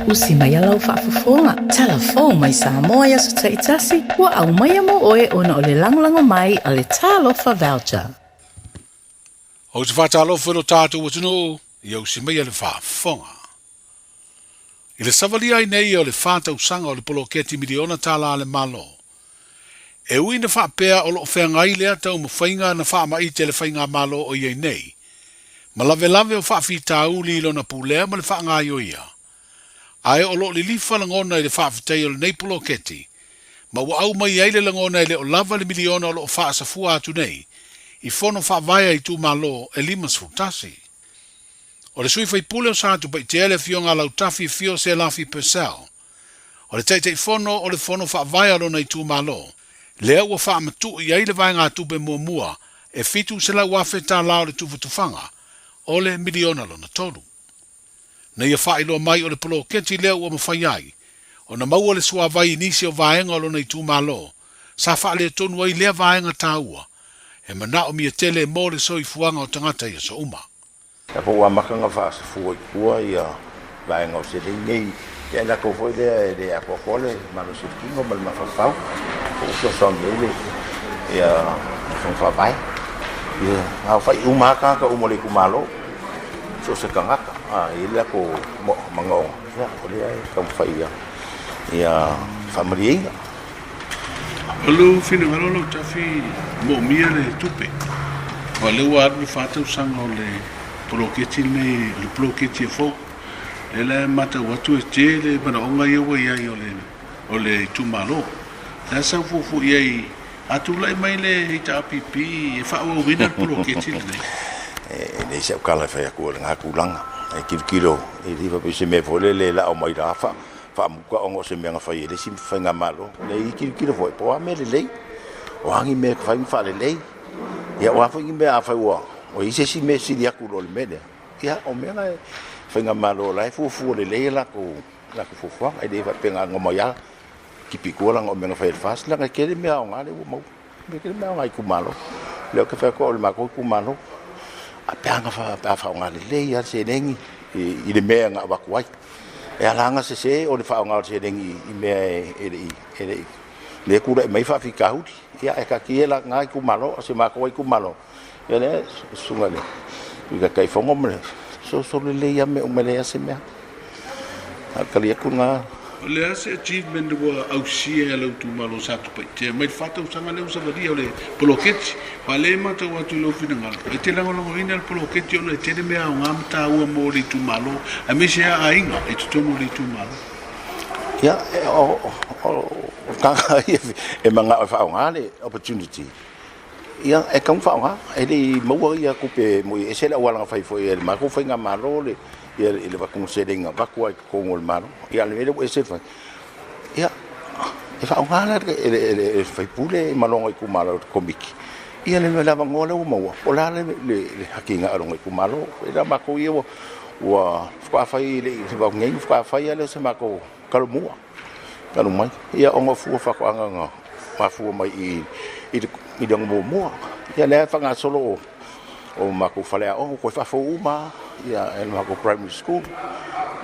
Usi mai lau faafofoga, Tala Fou mai Samoa i aso taitasi, ua aumaia mo oe ona o le lagolago mai a le Talofa Voucher. Ou te faatalofa i lo tatou atunuu, ia usi maia le faafofoga. I le savalia ai nei o le 4 tausaga o le poloketi miliona tala a le Malo, e ui ina faapea o lo o feagai lea taumafaiga na faamaite le faigamalo o i ai nei, ma lavelave o faafitauli i lona pulea ma le faagaoioia, ae o lo o lilifa lagona i le faafetai o lenei poloketi, ma ua aumai ai le lagona e le o lava le miliona o lo o faasafua atu nei i fono faavae a itumalo e 51. O le sui faipule o Satupaitea le Afioga a Lautafi Fio Selafi Purcell, o le Taitaifono o le Fono Faavae a lona itumalo, lea ua faamatuu i ai le vaegatupe muamua e $700,000 o le tufatufaga o le miliona lona tolu. Na ia faailoa mai o le poloketi lea ua mafai ai ona maua le suavai i nisi o vaega o lona itumalo sa faaletonu ai lea vaega taua e manaomia tele mo le soifuaga o tagata i aso uma. Sa foi ua amata ona faasafua i tua ia vaega o seleni nei, ia e latou foi lea e le atoatoa le malosi o le tino ma le mafaufau, po o fesoasoani ai le ia fono faavae. Ia aofai uma lava tagata uma o le itumalo, so o se tagata, a i ai le latou manaoga, ia o lea e taumafai ia ia faamalieina. O lou finagalo Lautafi, moomia le tupe, aua o lea ua alu le 4 tausaga o le poloketi lenei, o le poloketi e fou. Lea la e matau atu e tele manaoga ia ua i ai o le itumalo. O le a sau fuafua i ai a tulai mai le HRPP e faaauauina le poloketi lenei? E leai sau tala e fai atu o lena tulaga. E tilotilo, e le faapea o se mea foi lele e la'o mai la faamuta ona o se mea na fai e le isi faigamalo. E leai, tilotilo foi po o a mea lelei, o a ni mea e fai ma faalelei. Ia o a foi ni mea afai ua i ai se isi mea e sili atu i lo le mea lea, ia o mea na e faigamalo o la e fuafua lelei a latou fuafuaga. E le faapea na ona omai lava tipi i tua leaga o mea na fai e le FAST, leaga e tele mea aoga lea ua maua. E tele mea aoga i itumalo. O lea ou te fai atu au o le matou itumalo, pe a faaaoga lelei lava le seleni i le mea na avatu ai. E ala ona sese o le faaaoga o le seleni i mea e le i lea e tulai mai ai faafitauli. Ia ae taatia la lena itumalo, o si o matou itumalo, ia lea le susuga i le Sui Taitaifono ma le solosolo lelei lava mea uma e leai lava se mea. A o le tali atu lena. O le a se achievement ua ausia e lou itumalo o Satupaitea mai le 4 tausaga lea ua savalia o le poloketi? Aua o lea e matau atu i lou finagalo, e te lagolagoina le poloketi ona e tele mea aoga ma taua mo le itumalo, aemaise lava aiga i totonu o le itumalo. Ia, o tagata ia e manao e faaaoga le opportunity, ia e tatau ona faaaoga. E le i maua ia tupe moi e ese le auala na fai foi e le matou faigamalo le ia le avatuga o seleni na avatu ai i totonu o le Malo. Ia a o le mea lea ua ese le fai, ia e faaaoga la e le sui usufono ma lona itumalo i le Komiti ia le avanoa lea ua maua, po o le a le atinae o lona itumalo. E le o matou ia ua faatoa fai le vao nei, faatoa fai lava lea o se matou talomua talu mai, ia ona o fua o faatoaga na mafua mai i le miliona muamua. Ia lea e faagasolo o matou faleaoga ua toe faafou uma lava, ia le matou primary school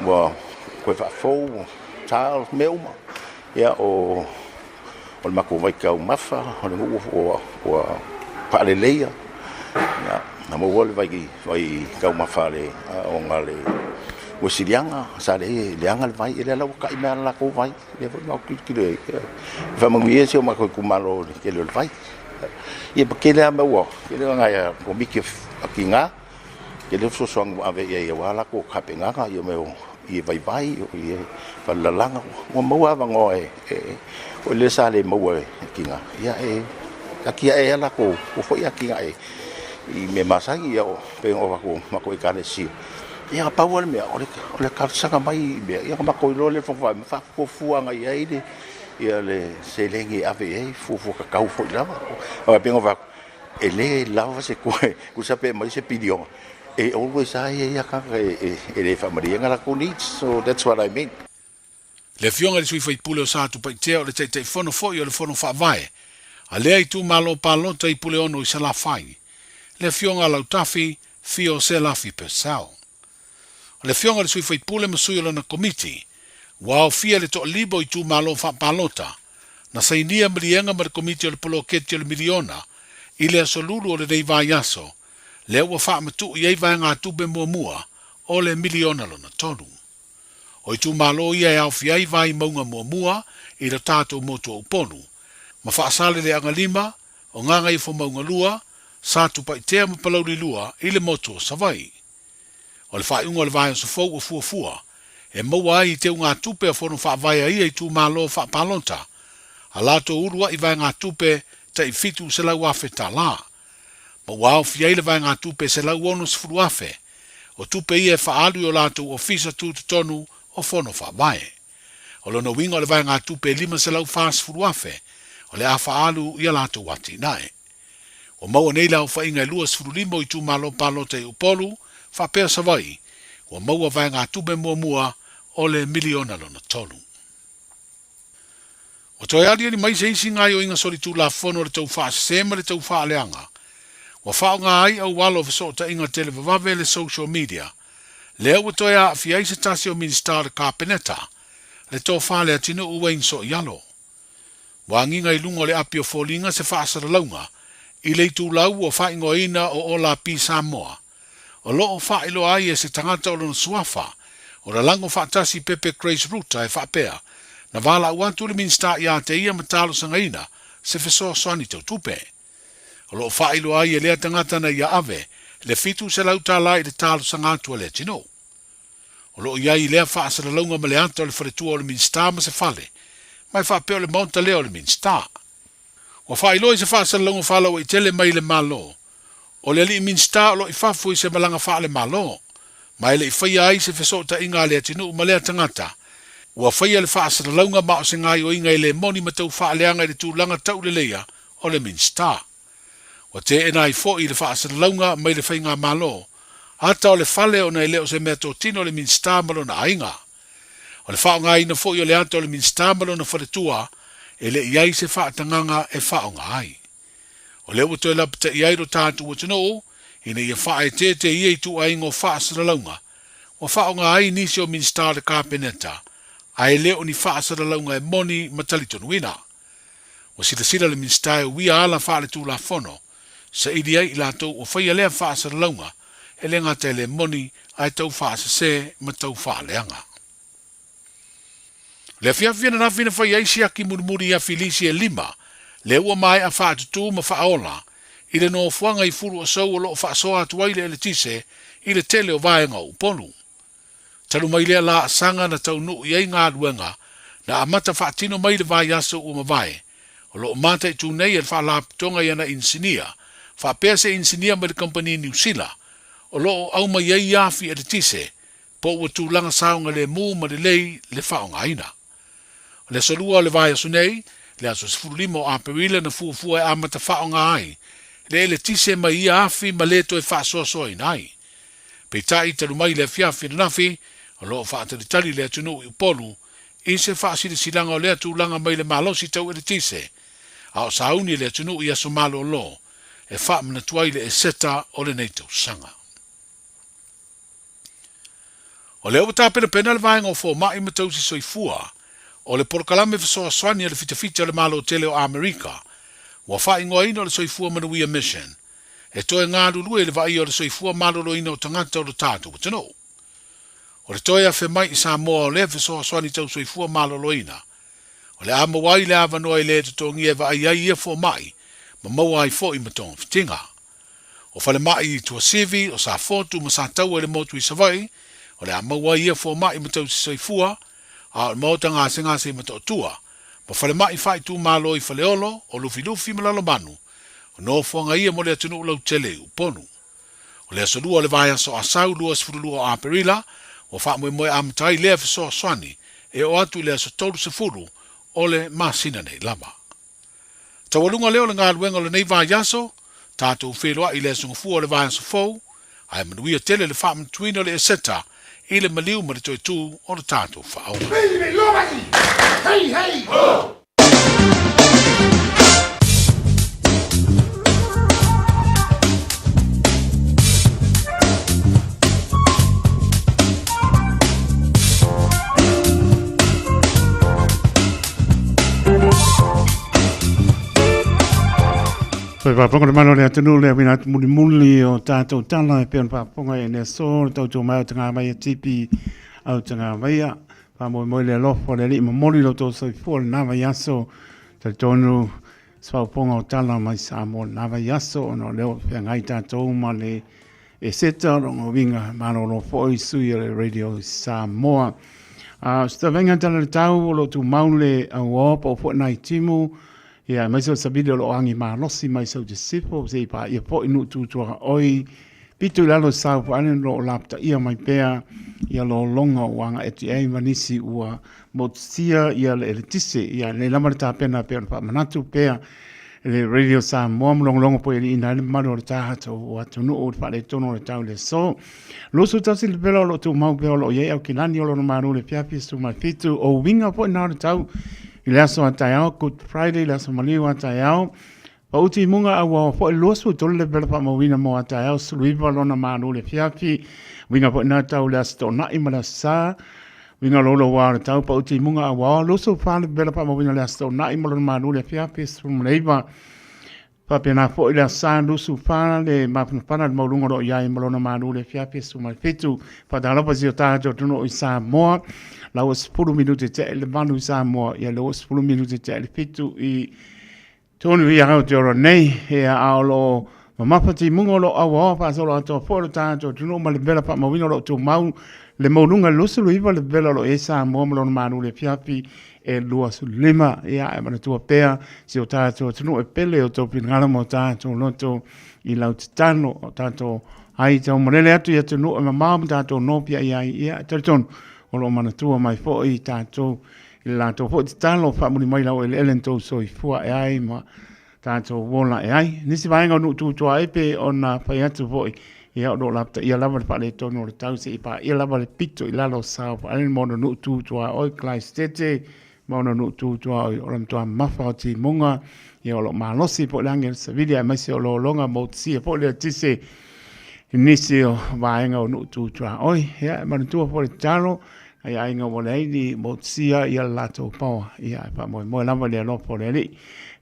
ua toe faafou, tiles, mea uma. Ia o le matou vaitaumafa, o le nuu ua faaleleia, ia na maua le vaitaumafa ona o le Uesiliaga, sa leaga le vai, lea la ua tai mai lava le latou vai, lea foi matou te tilotilo i ai, e faamanuia si o matou itumalo i le tele o le vai. Ia ma tele lava mea ua tele nai Komiti a Tina, tele le fesoasoani ua ave i ai aua latou tapenaga, ia mea o ie vaivai, o ie falelalaga, ua maua avanoa foi lea sa le maua e tina, ia e atiae ai latou foi atinae i mea masani, ia pei ona avatu e matou Ekalesia. Ia na pau lava le mea, o le talosaga mai i mea, ia ona matou iloa lea i le Fono Faavae ma faafuafua agai i ai le seleni e ave i ai, fuafua tatau foi lava. Aua pei ona ou fai atu, e le lava se tusa pe aumai se piliona, e always lava i ai lava tagata e le faamalieina latou needs. So that's what I mean. Le Afioga i le sui faipule o Satupaitea o le Taitaifono foi o le Fono Faavae a lea itumalo palota i Puleono i Salafai, le Afioga a Lautafi Fio Selafi Purcell. O le afioga i le sui faipule ma sui o lana komiti, ua aofia le toalima o itumalo faapalota, na sainia maliega ma le komiti o le poloketi o le miliona i le aso Lulu o lenei vaiaso, lea ua faamatuu i ai vaegatupe muamua o le miliona lona tolu. O itumalo ia e aofia ai Vaimauga muamua i lo tatou motu o Upolu, ma Faasaleleaga 5, o Gagaifomauga 2, Satupaitea ma Palauli 2 i le motu o Savaii. O le faaiuga o le vaiaso fou ua fuafua e maua ai i teugatupe a Fono Faavae a ia itumalo faapalota a latou uluai vaegatupe tai $700,000 ma ua aofia ai le vaegatupe e $160,000 o tupe ia e faaalu i o latou ofisa tutotonu o Fono Faavae. O lona uiga o le vaegatupe e $540,000 o le a faaalu i a latou atinae. Ua maua nei le aofaiga e 25 o itumalo palota i Upolu faapea Savaii ua maua vaegatupe muamua o le miliona lona tolu. Ua toe aliali mai se isi gaoioiga solitulafono o le taufaasese ma le taufaaleaga ua faaaoga ai auala o fesootaiga televavave le social media, lea ua toe aafia ai se tasi o Minisita o le Kapeneta, le Tofa Leatinuu Wayne Soialo. Ua agiga i luga o le api o foliga se faasalalauga i le itulau ua faaigoaina o Ola Pi Samoa, o lo o faailoa ai e se tagata o lona suafa, o lalago faatasi Pepe Grace Ruta e faapea, na valaau atu le Minisita ia te ia ma talosagaina se fesoasoani tau tupe. O lo o faailoa ai e lea tagata na ia ave le $700 i le talosaga atu a Leatinuu. O lo o i ai i lea faasalalauga ma le ata o le faletua o le Minisita ma se fale, ma e faapea o le maota lea o le Minisita. Ua faailoa i se faasalalauga faalauaitele mai le Malo, o le alii Minisita o lo o i fafo i se malaga faale-Malo, ma e le i faia ai se fesootaiga a le atunuu ma lea tagata, ua faia le faasalalauga ma o se gaoioiga e le moni ma tau faaleaga i le tulaga tauleleia o le Minisita. Ua teena ai foi le faasalalauga mai le Faigamalo, ata o le fale ona e le o se mea totino le Minisita ma lona aiga. O le faaaogaina foi o le ata o le Minisita ma lona faletua e le i ai se faatagaga e faaaoga ai. O lea ua toe lapataia ai lo tatou atunuu ina ia faaeteete i ia ituaiga o faasalalauga ua faaaoga ai nisi o Minisita o le Kapeneta ae le o ni faasalalauga e moni ma talitonuina. Ua silasila le Minisita e uia ala faaletulafono, saili ai i latou ua faia lea faasalalauga, e le gata e le moni ae tau faasese ma tau faaleaga. O le afiafi ananafi na fai ai siaki mulimuli i afi lisi e lima, lea ua maea faatutū ma faaola i le nofoaga i Fuluasou o lo o faasoa atu ai le eletise i le tele o vaega o Upolu. Talu mai lea laasaga na taunuu i ai galuega na amata faatino mai i le vaiaso ua mavae, o lo o mataitu nei e le Faalapotopotoga i ana inisinia, faapea se inisinia mai le kamupani Niu Sila, o lo o aumai ai afi eletise po ua tulaga saogalemu ma lelei le faaaogaina. O le aso Lua o le vaiaso nei, le aso 15 o Aperila na fuafua e amata faaaoga ai le eletise mai ia afi ma le toe faasoasoaina ai. Peitai, talu mai le afiafi ananafi, o lo o faatalitali le atunuu i Upolu i se faasilasilaga o lea tulaga mai le malosi tau eletise, a o sauni le atunuu i aso malolo e faamanatu ai le Eseta o lenei tausaga. O lea ua tapenapena le Vaega o Fomai ma Tausi Soifua o le Polokalame Fesoasoani a le Fitafita o le Malo Tele o Amerika ua faaigoaina o le Soifua Manuia Mission e toe galulue i le vaaia o le soifua maloloina o tagata o lo tatou atunuu. O le toe afe mai i Samoa o lea fesoasoani tau soifua maloloina, o le a maua ai le avanoa e le totogia e vaai ai ia fomai ma maua ai foi ma togafitiga. O falemai i Tuasivi, o Safotu ma Sataua i le motu i Savaii, o le a maua ai ia fomai ma tausi soifua, a o le maota gasegase i Matootua, ma falemai faaitumalo i Faleolo, o Lufilufi ma Lalomanu, o nofoaga ia mo le atunuu lautele i Upolu. O le aso Lua o le vaiaso Asau 22 o Aperila, ua faamoemoe amata ai lea fesoasoani e oo atu i le aso 30 o le masina nei lava. Taualuga lea o le galuega o lenei vaiaso, tatou feiloai i le aso Gafua o le vaiaso fou, ae manuia tele le faamanatuina o le Eseta i le maliu ma le toe tū o le tatou faaola. Hey, hey, ho! Toe faafofoga le mamalu o le atunuu le auina atu mulimuli o tatou tala e pei ona faafofoga i le aso le tautua mai o Tagavaia Tipi au Tagavaia. Faamoemoe le alofa o le Alii momoli lo outou soifua lena vaiaso. Talitonu se faaopoopoga o tala mai Samoa lena vaiaso ona o lea ua feagai tatou ma le Eseta o lona uiga malolo foi sui o le Radio Samoa. A o se tavaiga tala le tau o lo o tumau le auoa po o foi nai timu ia aemaise o le savili o lo o agi malosi mai sau sisifo se i paia foi nuu tutua oi pito i lalo South Island o lo o lapataia mai pea ia lologa ua agai atu i ai ma nisi ua motusia ia le eletise ia nei lava le tapena pei ona faamanatu pea le Radio Samoa ma logologo poi aliina ai le mamalu o le tatou atunuu i le faaletonu o le tau i le aso. 21 le pela o lo o tumau pea o lo o i ai Aukilani o lona malu i le afiafi 17 o uiga foi na o le tau i le aso a taeao Good Friday le aso maliu a taeao. Pauti i muga auao foi 23 le pela faamauina mo a taeao 19 lona malu i le afiafi. Uiga foi na tau le aso Toonai ma le aso Sa. Uiga louloua o le tau pauti i muga auao 24 le pela faamauina le aso Toonai ma lona malu i le afiafi 19. Faapena foi le aso Sa 24 le mafanafana le maualuga o lo o i ai ma lona malu i le afiafi 17. Faatalofa i si o tatou atunuu i Samoa. La ua 10 minute tea i le 8 i Samoa, ia lea ua 10 minute tea i le 7 i tonu i Aotearoa nei, ia a o lo o mamafa timuga o lo o auaoa faasolo atoa foi lo tatou atunuu ma le vela faamauina o lo o tumau le maualuga i le 29 le vela o lo o i ai Samoa ma lona malu i le afiafi e 25. Ia e manatua pea si o tatou atunuu e pele o tou finagalo ma o tatou loto i lau tatalo o tatou ai taumalele atu i atunuu e mamao ma tatou nopiai ai. Ia e talitonu o lo o manatua mai foi tatou i le latou foi tatalo faamuli mai lau eleele na tou soifua ae ai ma tatou ola ae ai. Nisi vaega o nuu tu tuaoi pe ona fai atu foi, ia o lo o lapataia lava le faaletonu o le tau seia paia lava le pito i lalo o South Island ma ona nuu tu tuaoi, Christchurch ma ona nuu tu tuaoi o le matua mafa o timuga, ia o lo o malosi foi le agi a le savili aemaise o lologa motusia foi le eletise i nisi o vaega o nuu tu tuaoi. Ia e manatua foi le tatalo Ai aiga ua leai ni motusia ia le latou paoa, ia e faamoemoe lava i le alofa o le Alii.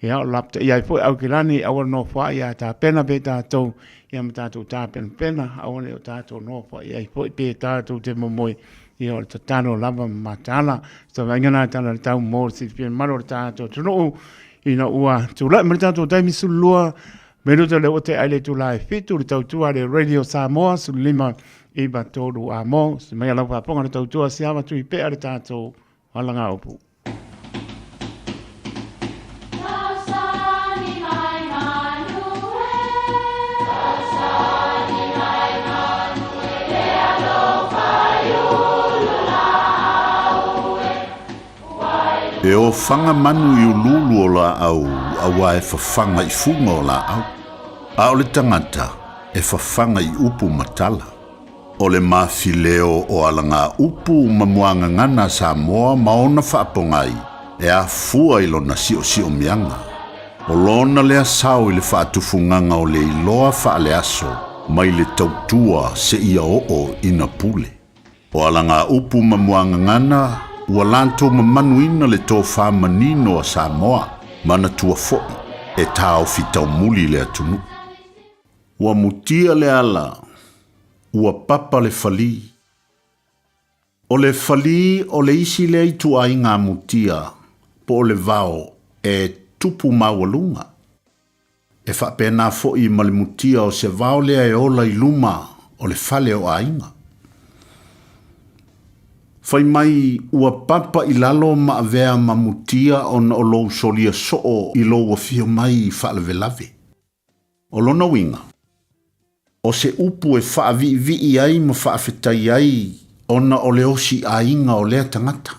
Ia o lapataia ai foi Aukilani, aua le nofoai ia tapena pe tatou, ia ma tatou tapenapena, aua ne i o tatou nofoai ai foi pe tatou te momoe, ia o le tatalo lava ma mataala. Se vaaiga na tala le tau mo le silafia mamalu o le tatou atunuu, ina ua tulai mai le tatou taimi 12 minuta lea ua tea i le itula e 7 le tautua a le Radio Samoa 15 9 3 a mo se mai lau faafofoga le tautua siava tui pea le tatou alagaupu. E ofaga manu i uluulu o laau auā e fafaga i fuga o laau, a o le tagata e fafaga i upu ma tala. O le mafileo o alagaupu ma muagagana a Samoa ma ona faapogai e afua i lona siosiomiaga. O lona lea sao i le faatufugaga o le iloa faaleaso mai le tautua seia oo ina pule. O alagaupu ma muagagana ua latou mamanuina le tofa manino a Samoa, manatua foi e taofi taumuli le atunuu. Ua mutia le ala, ua papa le falī. O le falī o le isi lea ituaiga mutia po o le vao e tupu maualuga. E faapena foi ma le mutia o se vao lea e ola i luma o le fale o aiga. Fai mai ua papa i lalo ma avea ma mutia ona o lou solia soo i lou afio mai i faalavelave. O lona uiga, o se upu e faaviivii ai ma faafetai ai ona o le osi aiga o lea tagata.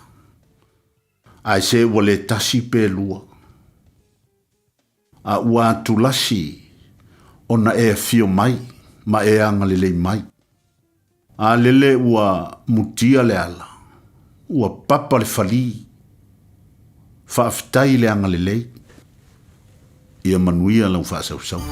Ae se ua le tasi pe lua. A ua atulasi ona e afio mai ma e agalelei mai. A lele ua mutia le ala, ua papa le falī. Faafetai le agalelei. Ia manuia lau faasausauga.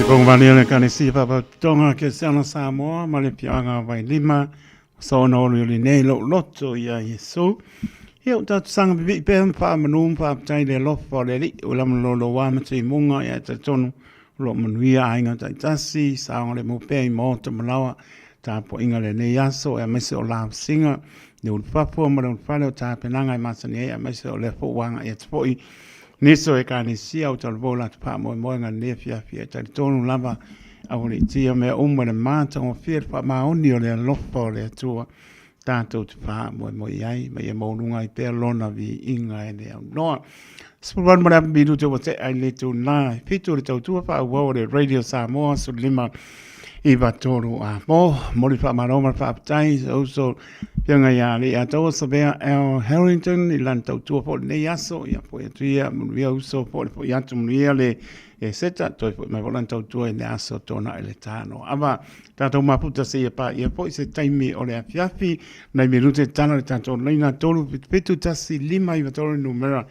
Te Konga le Ekalesia Faapatoga Kerisiano Samoa ma le Afioaga o Vailima, ua soona olioli nei lou loto iā Iesu. Ia ua tatou saga pipii pea ma faamanu ma faafetai i le alofa o le Alii ua lama louloua ma timuga ia e talitonu o lo o manuia aiga taitasi, saogalemu pea i maota ma laoa tapuaiga lenei aso aemaise o lavasiga le ulufafo ma le ulufale o tapenaga e masani ai aemaise o lea foi ua agai atu foi nisi o Ekalesia o talavou latou faamoemoega i lenei afiafi. E talitonu lava aua ne i tia mea uma i le matagofie le faamaoni o le alofa o le Atua tatou te faamoemoe i ai ma ia maualuga ai pea lona viiga e le aunoa. 18 ma le afa minute ua tea i le itula e 7 le tautua faaauau a le Radio Samoa 15 9 3 a mo. Momoli faamalo ma le faafetai i si ou uso Afioga ia Alii-Ataua Savea L. Harrington i lana tautua foi i lenei aso. Ia foi atu ia, manuia uso, foi le foi atu, manuia le Eseta, toe foi mai foi lana tautua i le aso Toonai le Tanoava. Tatou mafuta seia paia foi se taimi o le afiafi, nai minute tala le tatou laina 3 7 7 1 5 9 3 numera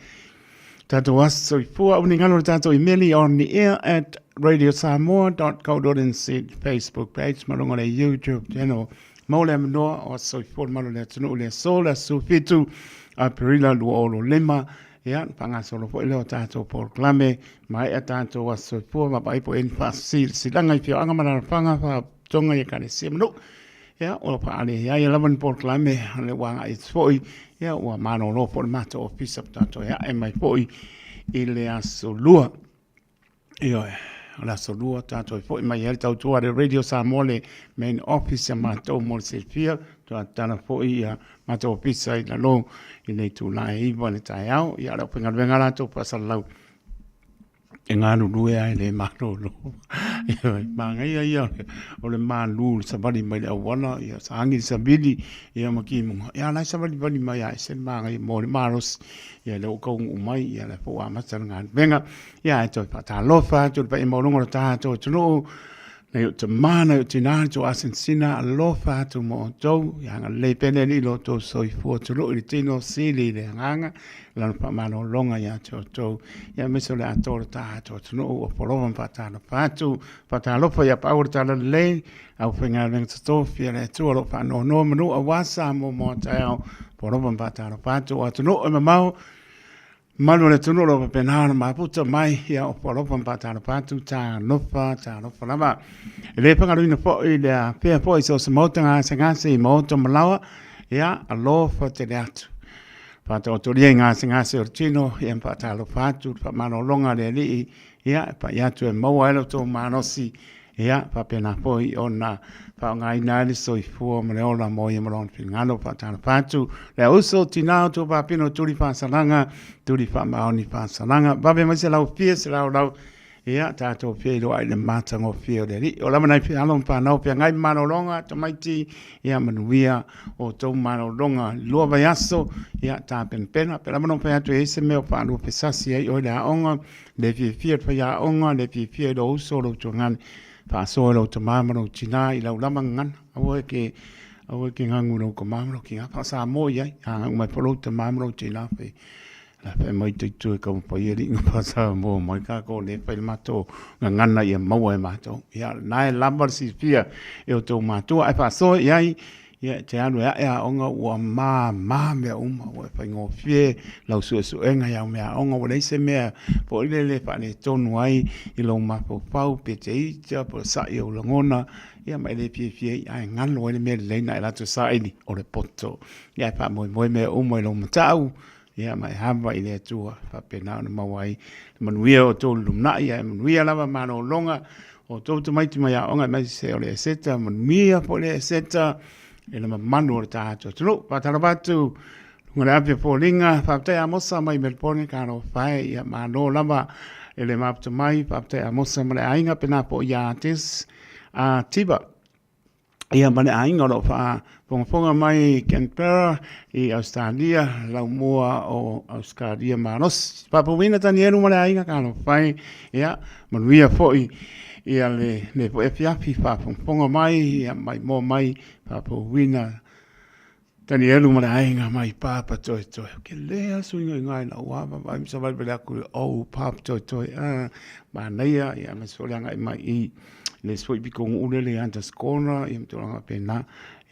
Tatou aso soifua, aua ne i galo le tatou imeli on the air at radiosamoa.co.nz Facebook page ma luga o le YouTube channel. Mo le avanoa o aso soifua le malu o le atunuu i le aso le aso 17 Aperila 2025. Ia, faagasolo foi lea o tatou polokalame, maea tatou aso soifua, vaavaai po o i ai ni faasilasilaga i afioaga ma alaalafaga, faalapotopotoga i ekalesia ma nuu. Ia, ua faaleai lava ni polokalame o lea ua agai atu foi, ia ua malolo foi le matou ofisa faatoa toe ae mai foi i le aso Lua. Ioe, o le aso Lua tatou foi mai ai le tautua a le Radio Samoa le main office a matou mo le silafia, toa tatala foi ia matou ofisa i lalo i le itula e 9 i le taeao. Ia, o le aufaigaluega latou faasalalau e galulue lava e le malolo. Ioe, manaia ia o le malu o le savali mai le auala, ia saagi le savili ia ma timuga, ia a o la e savalivali mai lava e ese le manaia mo le malosi. Ia lea ua taunuu mai, ia lea foi ua amata le galuega. Ia ae toe faatalofa atu i le paia maualuga o le tatou atunuu, nai ou tama, nai ou tina, le tou asinosina, alofa atu mo outou. Ia agalelei pea le Alii i lo outou soifua tului i le tino, sili i le agaga, lana faamalologa ia te outou, ia aemaise o le atoa o le tatou atunuu ua poloa ma faatalofa atu. Faatalofa ia Paau o le Talalelei, aufaigaluega totofi a le Atua o lo o faanoanoa manu aua Samoa mo a taeao, poloa ma faatalofa atu o atunuu e mamao, malu o le atunuu o lo o faapena ona maputa mai, ia opo alofa ma faatalofa atu, talofa, talofa lava. E le fagaloina foi le afea foi so o se maota gasegase i maota ma laoa, ia alofa tele atu. Faataotolia i gasegase o le tino, ia ma faatalofa atu le faamalologa a le Alii, ia e pai atu e maua ai lo outou malosi, ia faapena foi ona faaaogaina ai le soifua ma le ola mo ia ma lona finagalo. Faatalofa atu le uso tina o tuafafine o tuli faasalaga, tuli faamaoni faasalaga, vave mai se laufia se laolau, ia tatou feiloai i le matagofie o le Alii. O lava nai alo ma fanau feagai ma malologa, tamaiti, ia manuia outou malologa i le lua vaiaso, ia tapenapena. Pe lava ona ou fai atu e i ai se mea o faaluafesasi ai oe i le aoga, le fiafia i le faiaoga, le fiafia i lou uso, lou tuagane, faasoa i lou tama ma lou tina i lau lava gagana. Aua e ke, aua e ke gagu i lou tama ma lou tina, faa-Samoa i ai, a gagu mai foi lou tama ma lou tina, fai, la fai mai tautua e taumafai alii na faa-Samoa mai kākou lea e fai le matou gagana ia maua e matou. Ia, na e lava le silafia e outou matua, ae faasoa i ai, Ia, e te alu e ae aoga ua māmā mea uma, ua e faigofie lau suesuega i au mea aoga, ua leai se mea foi lele e faaletonu ai i lou mafaufau, pe te ita, po o le sa'i o ou lagona, ia ma e le fiafia ai, ae galo ai le mea lelei na e alu atu e saili, o le poto. Ia, ae faamoemoe mea uma i lou matau, ia ma e ava i le Atua, e faapena ona maua ai le manuia o outou i le lumanai, ae manuia lava malologa o outou tamaiti mai aoga, aemaise o le Eseta, manuia foi le Eseta i le mamalu o le tatou atunuu. Faatalofa atu luga le ave o foliga, faafetai Amosa mai Melbourne, talofa e, ia malo lava i le mafuta mai, faafetai Amosa ma le aiga, pena foi ia Tes a Tiva. Ia ma le aiga o lo o faafogafoga mai i Canberra i Ausetalia, laumua o Ausetalia malosi. Faafouina Tanielu ma le aiga, talofa e, ia manuia foi ia lenei foi afiafi faafogafoga mai, ia maimoa mai faafouina. Tanielu ma le aiga mai Papa Toetoe. Ke le aso inga inga i lau ava vai msa vai vele aku i ou Papa Toetoe. Ah, manaia, ia ma so le anga i mai i le soi piko ngule le anta skona, ia mtolanga pena.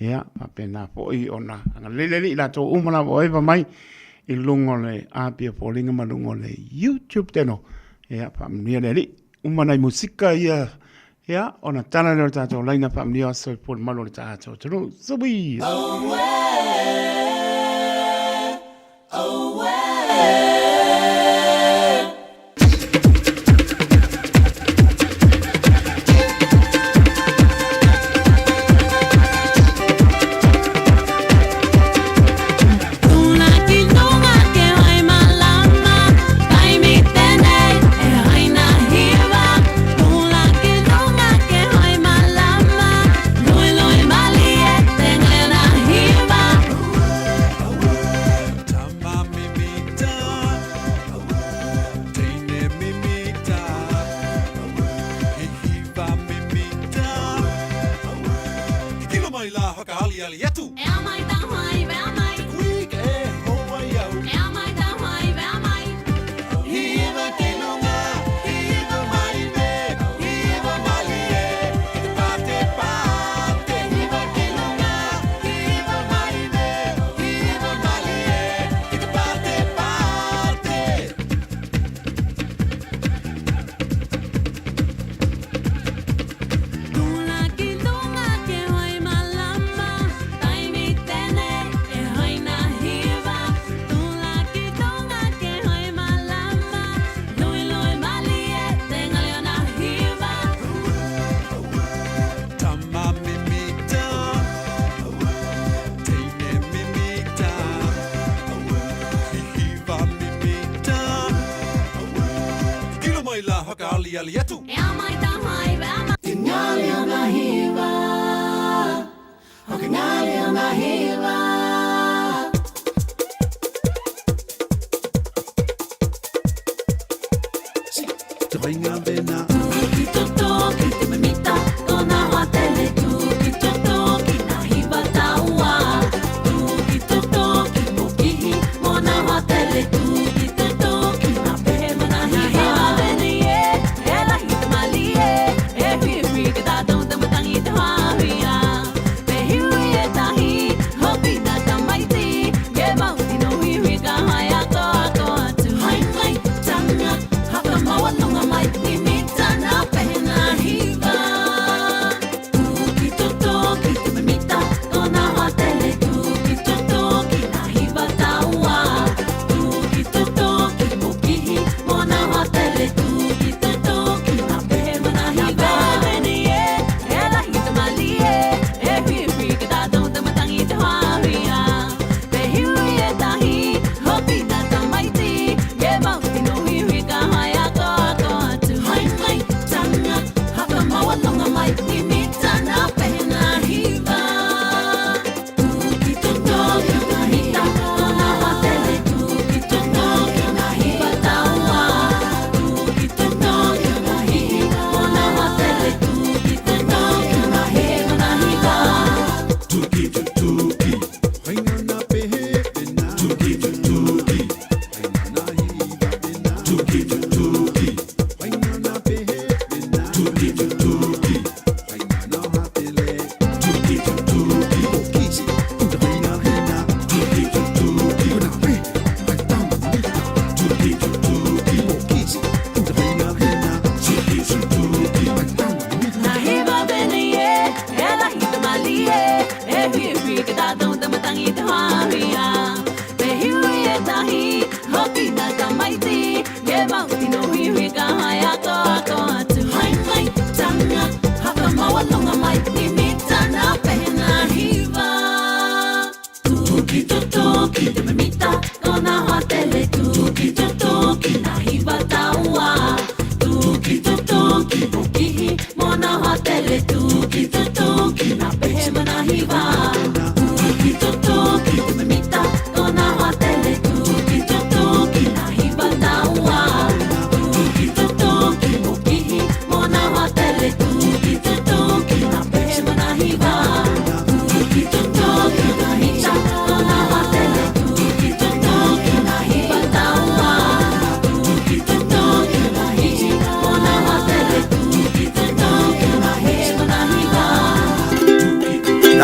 Ia, pa pena foi ona. Anga lele li la tō uma la o eva mai i lunga o le Apia Foliga ma lunga o le YouTube teno. Ia, faamanuia le Alii. Uma nai musika ia, ia, ona tala lea o le tatou laina faamanuia aso i pole malu o le tatou atunuu. Sui!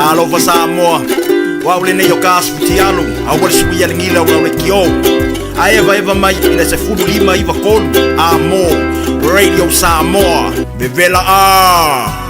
Talofa Samoa, o au lenei o Gas Futialo, aua le suia le gila o lau leitio. A evaeva mai i le 15 93 a mo Radio Samoa, vevela a!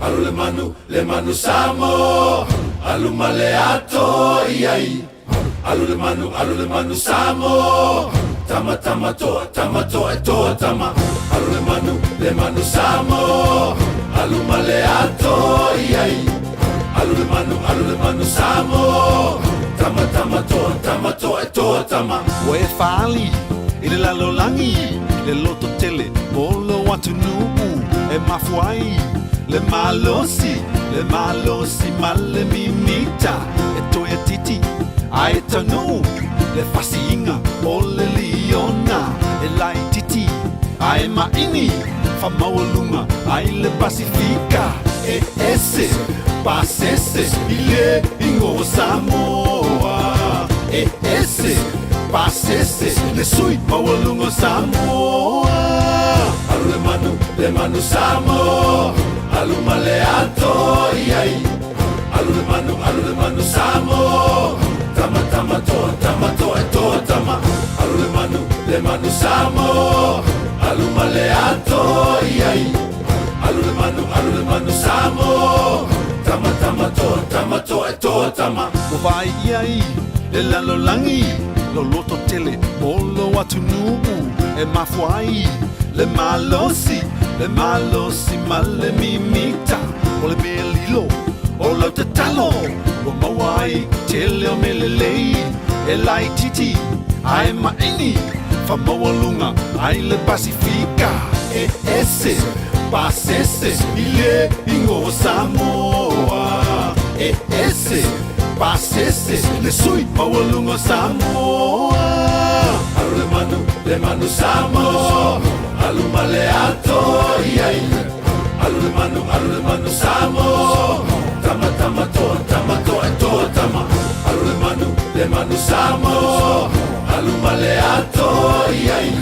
Alu le manu, le manu Samoa. Alu ma le ato i ai Alu le manu, alu le manu Samoa Tama tama toa, tama toa e toa tama Alu le manu, le manu Samoa Alu ma le ato i ai Alu le manu, alu le manu Samoa Tama tama toa, tama toa e toa tama Ua e faaali i le lalolagi le lototele o lou atunuu e mafua ai le malosi, le malosi ma le mimita e toe atiti ae taunuu le fasiiga o le liona e laititi ae maini faamaualuga ai le Pasifika e ese pasese i le igoa o Samoa e ese pasese le sui maualuga o Samoa. Alu le manu, le manu Samoa Alu ma le ato i ai Alu le manu, alu le manu Samoa Tama tama toa, tama toa e toa tama Alu le manu, le manu Samoa Alu ma le ato i ai Alu le manu, alu le manu Samoa Tama tama toa, tama toa e toa tama Ua vaai ʻia i le lalolagi lou lototele mo lou atunuu e mafua ai le malosi, le malosi ma le mimita o le mea lilo o lau tatalo ua maua ai tele o mea lelei e laitiiti ae maini faamaualuga ai le Pasifika e ese pasese i le igoa o Samoa e ese pasese le sui maualuga o Samoa. Alu le manu, le manu Samoa Alu ma le ato i ai Alu le manu, alu le manu Samoa Tama tama toa, tama toa e toa tama Alu le manu, le manu Samoa Alu ma le ato i ai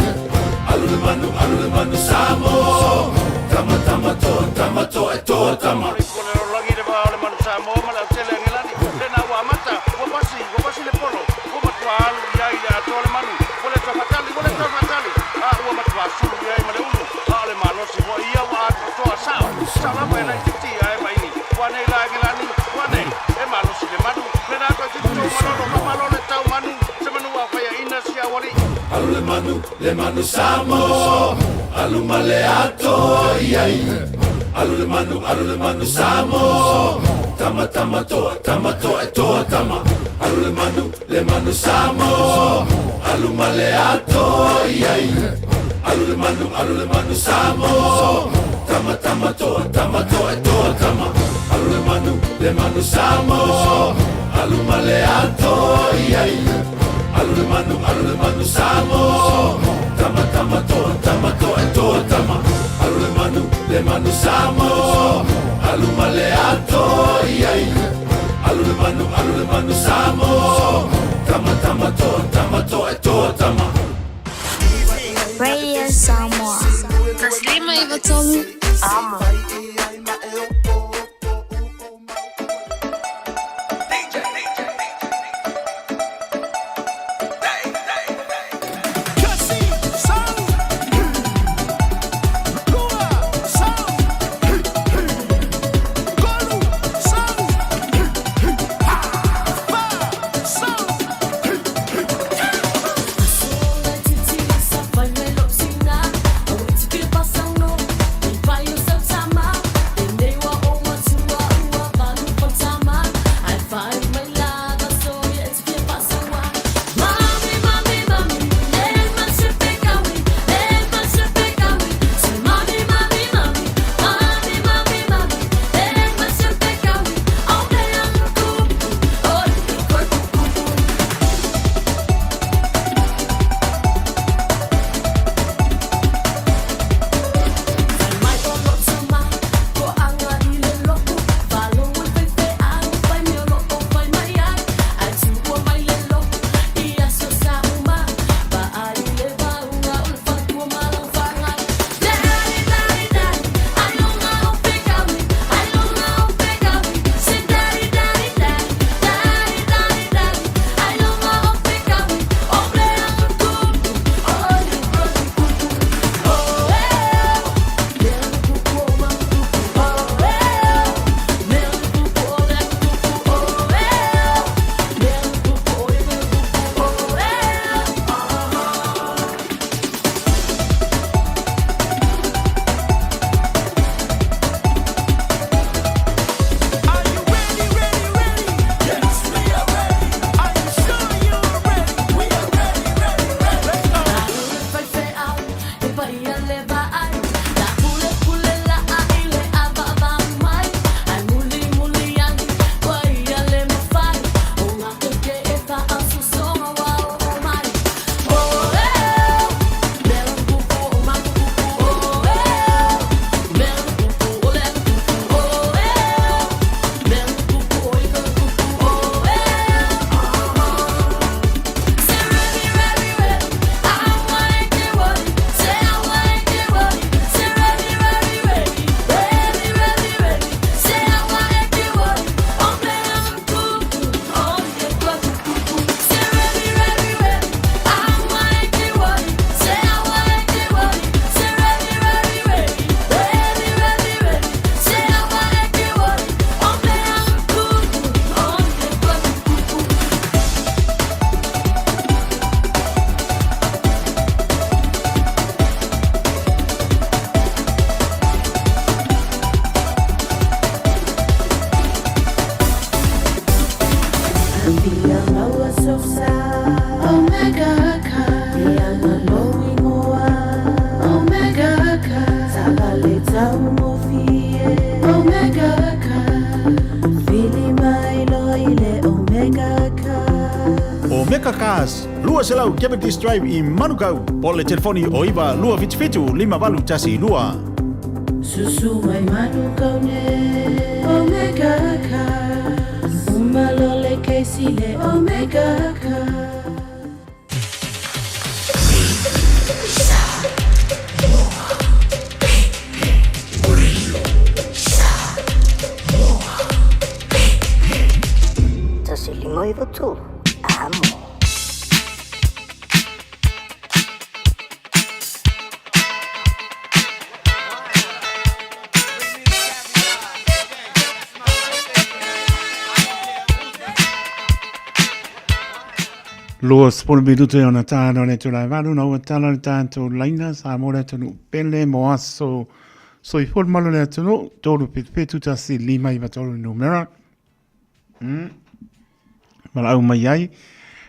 Alu le manu, alu le manu Samoa Tama tama toa, tama toa e toa tama. Ko le lalolagi le va o le manu Samoa ma le autele Angelani, lena ua amata, ua pasi, ua pasi le polo, ua matua alu i ai le atoa le manu, ua le toe faatali, ua le toe faatali, a ua matua sulu i ai ma le ulu, a o le malosi foi ia ua atoatoa, sao, sao lava e laitiiti ae maini, ua nei la Angelani, ua nei, e malosi le manu, lena toeitiiti tou malolo, faamalo le tau manu, se manu ua faiaina si au alii. Alu le manu, le manu Samoa, alu ma le ato i ai. Alu le manu, alu le manu Samoa, tama tama toa, tama toa e toa tama. Alu le manu, le manu Samoa, alu ma le ato i ai. Alu le manu, alu le manu Samoa, tama tama toa, tama toa e toa tama. Alu le manu, le manu Samoa, alu ma le ato i ai. Alu le manu, alu le manu Samoa, tama tama toa, tama toa e toa tama. Alu le manu, le manu Samoa, alu ma le ato i ai. Alu le manu, alu le manu Samoa, tama tama toa, tama toa e toa tama. Radio Samoa. 153 Amo. Fia maua sou sa Omega Car Ia na lou ingoa Omega Car Taavale taugofie Omega Car Vili mai loa i le Omega Car. Omega Cars, 200 Cavendish Drive i Manukau, po o le telefoni o 927 5812. Susu mai Manukau nei Omega Cars. Uma loa le case i le Omega Cars. 1 5 9 3, amo. 20 minute ona tāna o le tūrai valu, na ua tala le tātou laina, sa mō le atunu pele mo aso soifua le malo le atunu, 3 7 7 1 5 9 3 numera. Valaau mai ai.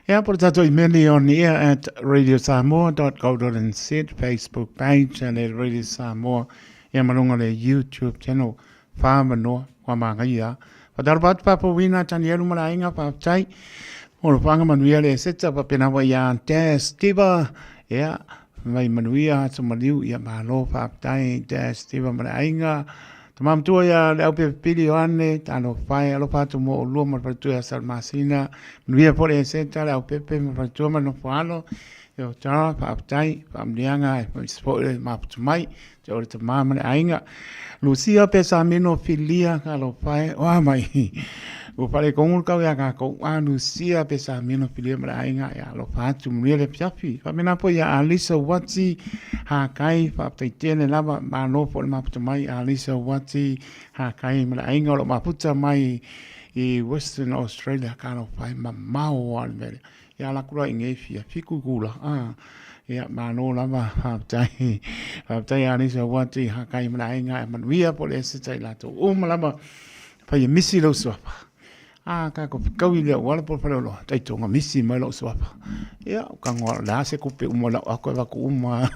Ia, po le tātou imeli on air at radiosamoa.co.nz, Facebook page a le Radio Samoa, ia ma luga o le YouTube channel, whāmanoa, kua māngaia. Whakatalofa atu Papa Wina, Tanielu ma le aiga, faafetai mo le whaanga manuia le seta, faapena foi ia Daz Steva, ia, mai manuia aso maliu, ia malo faafetai Daz Steva ma le aiga. Tama matua ia le Aupepe Ioane, talofa e, alofa atu mo oulua ma le faletua ia Salamasina, manuia foi le Eseta, le Aupepe ma le faletua ma le nofo alo, Io tara, faafetai, faamanuiaga e foi le mafuta mai, te o le tama ma le aiga. Lucia Pesamino Filia, talofa e, oa mai, ua faaletonu le tau ia tatou, a Lucia Pesamino Filia ma le aiga, ia alofa atu, manuia le afiafi. Faapena foi ia Alisa Uati Hakai, faafetai tele lava, malo foi le mafuta mai Alisa Uati Hakai ma le aiga o lo o mafuta mai i Western Australia, talofa e, mamao lava le mea lea. Ia ala atu la i nei fia fiku kula a ia malo lava faafetai faafetai Alisa Uati Hakai ma le aiga e manuia po le eseta i latou uma lava fai e misi lou suafa a ka ko fekaui le auala po le faleoloa taitoga misi mai lou suafa ia o kagoa o le a se kupe uma lau ako e vaku uma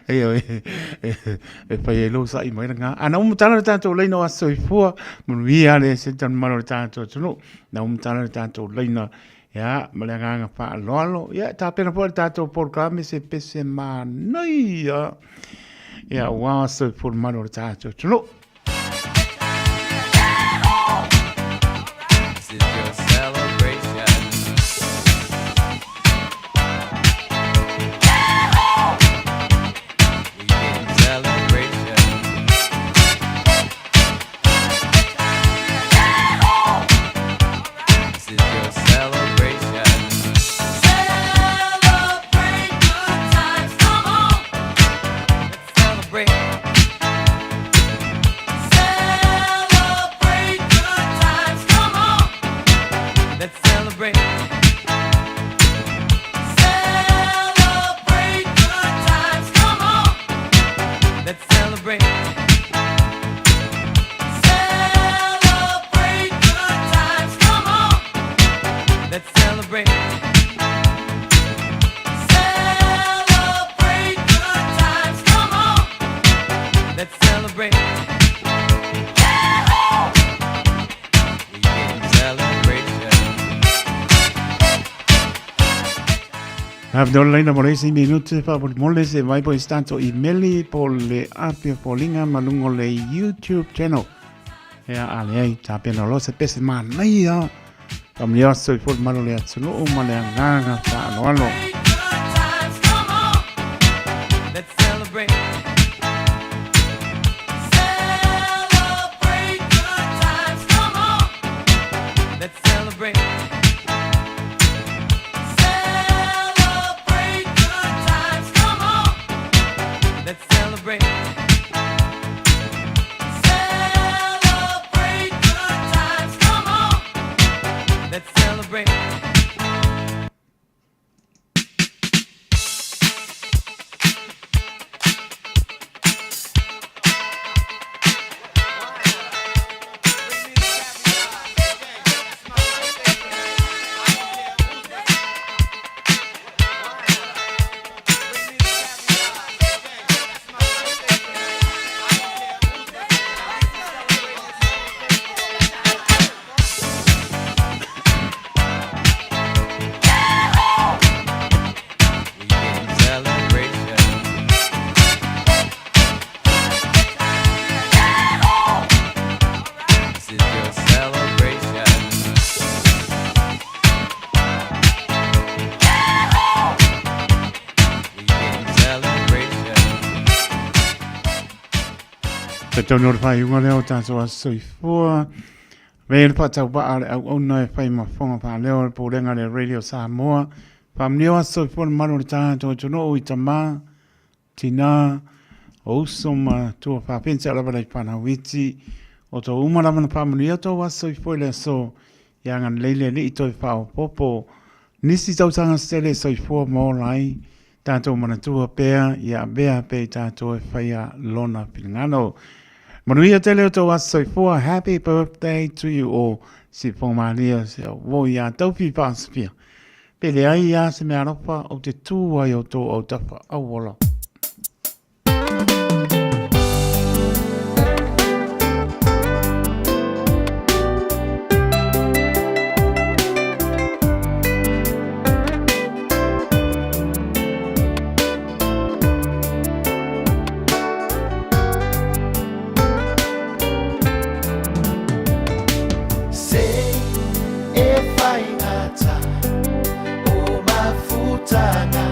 e fai ai lou sa'i mai lena a na uma tala le tatou laina o aso soifua manuia le eseta le mamalu o le tatou atunuu. Na uma tala le tatou laina ia ma le agaga faaaloalo. Ia tapena foi le tatou polokalame se pese manaia. Ia aua soifua le mamalu o le tatou atunuu. This is your celebration. We getting celebration. This is your celebration. Celebrate good times, come on. Let's celebrate. Celebrate good times, come on. Let's celebrate. Celebrate good times, come on. Let's celebrate. Celebrate good times, come on. Let's celebrate. Celebrate good times, come on. Let's celebrate. We getting celebration. Avanoa le laina mo le isi minute faamolemole se vai po i se tatou imeli po le api o foliga ma luga o le YouTube channel. Ia a leai, tapena loa se pese manaia. Faamanuia atu soifua le malu o le atunuu ma le agaga faaaloalo. Good times, come on. Let's celebrate. Celebrate good times, come on. Let's celebrate. Celebrate good times, come on. Let's celebrate. Celebrate good times, come on. Let's celebrate. tonu o le faaiuga lea o tatou aso soifua. Avea le faatauvaa a le auauna e fai ma fofoga faaleo o le Pulega a le Radio Samoa. Faamanuia o aso soifua le mamalu o le tatou atunuu i tama, tina, o uso ma tua faafein seia lava lai fanau iti. O tou uma lava na faamanuia tou aso soifua i le aso ia agalelei le Alii toe faaopoopo nisi tausaga se tele e soifua ma ola ai tatou manatua pea ia avea pea i tatou e faia lona finagalo. Manuia tele o tou aso soifua. Happy birthday to you all. Sifofoga malie se o ia taufi faasafia. Pe leai ia se mea alofa ou te tū ai o tō autafa auola. Se e whaingata o mafutanga.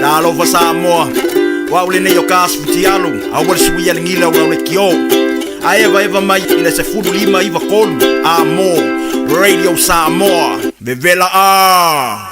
Talofa Samoa, o au lenei o ka asu fitialu, aua le suia le gila o lau lekiō. A evaeva mai i le 15 93 A mo Radio Samoa, vevela a!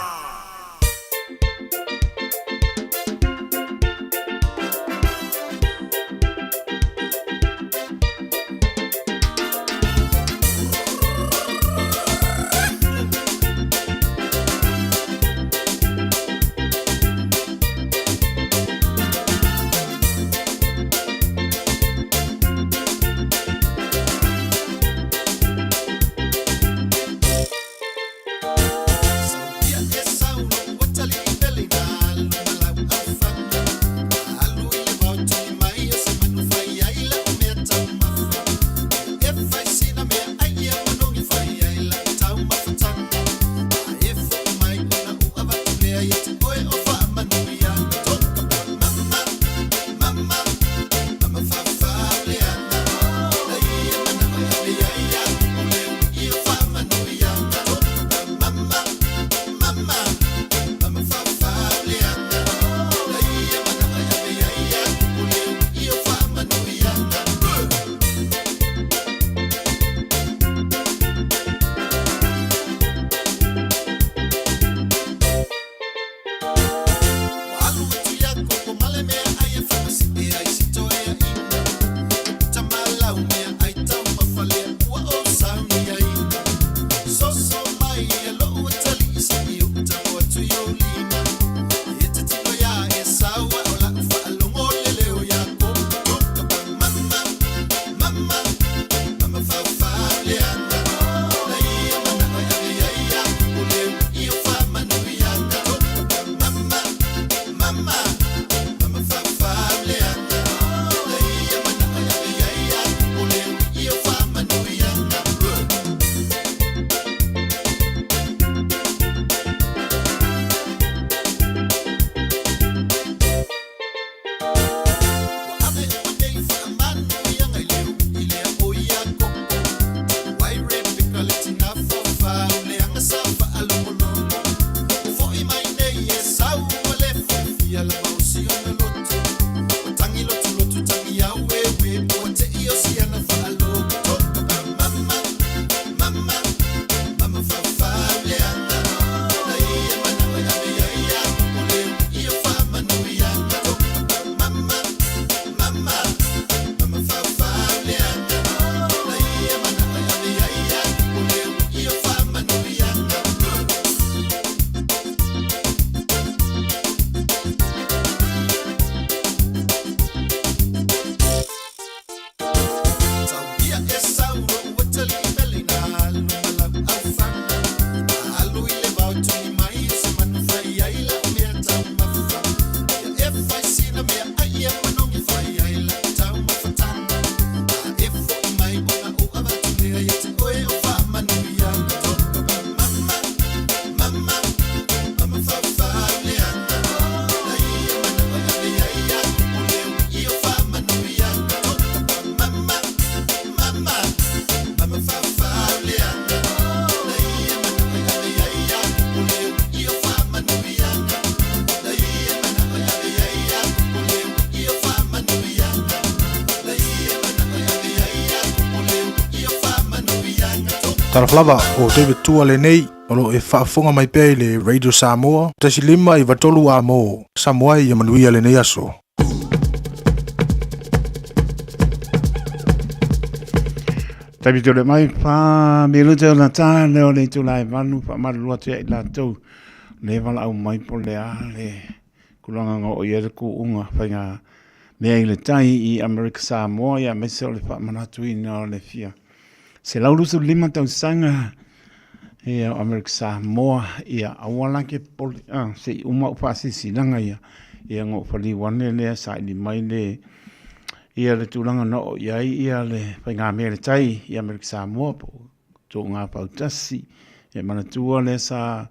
Talofa lava, o David Tua lenei. O lo o e faafofoga mai pea i le Radio Samoa 1 5 9 3 A mo Samoa ia manuia lenei aso. Taimi tole mai pa me lute o nata le o le itula e vanu pa malu atu ia i latou le valaau mai po le a le kulanga nga o ia le kuunga whainga mea i le tai i Amerika Samoa ia mese o le whaamanatuina o le fia 125 tausaga ia o Amerika Samoa ia aua la ke popole a se i uma ou faasilasilaga ia ia ona ou faliu ane lea saili mai le ia le tulaga na oo i ai ia le faigamea i le tai i Amerika Samoa po o Toga Fautasi. Ia manatua lea sa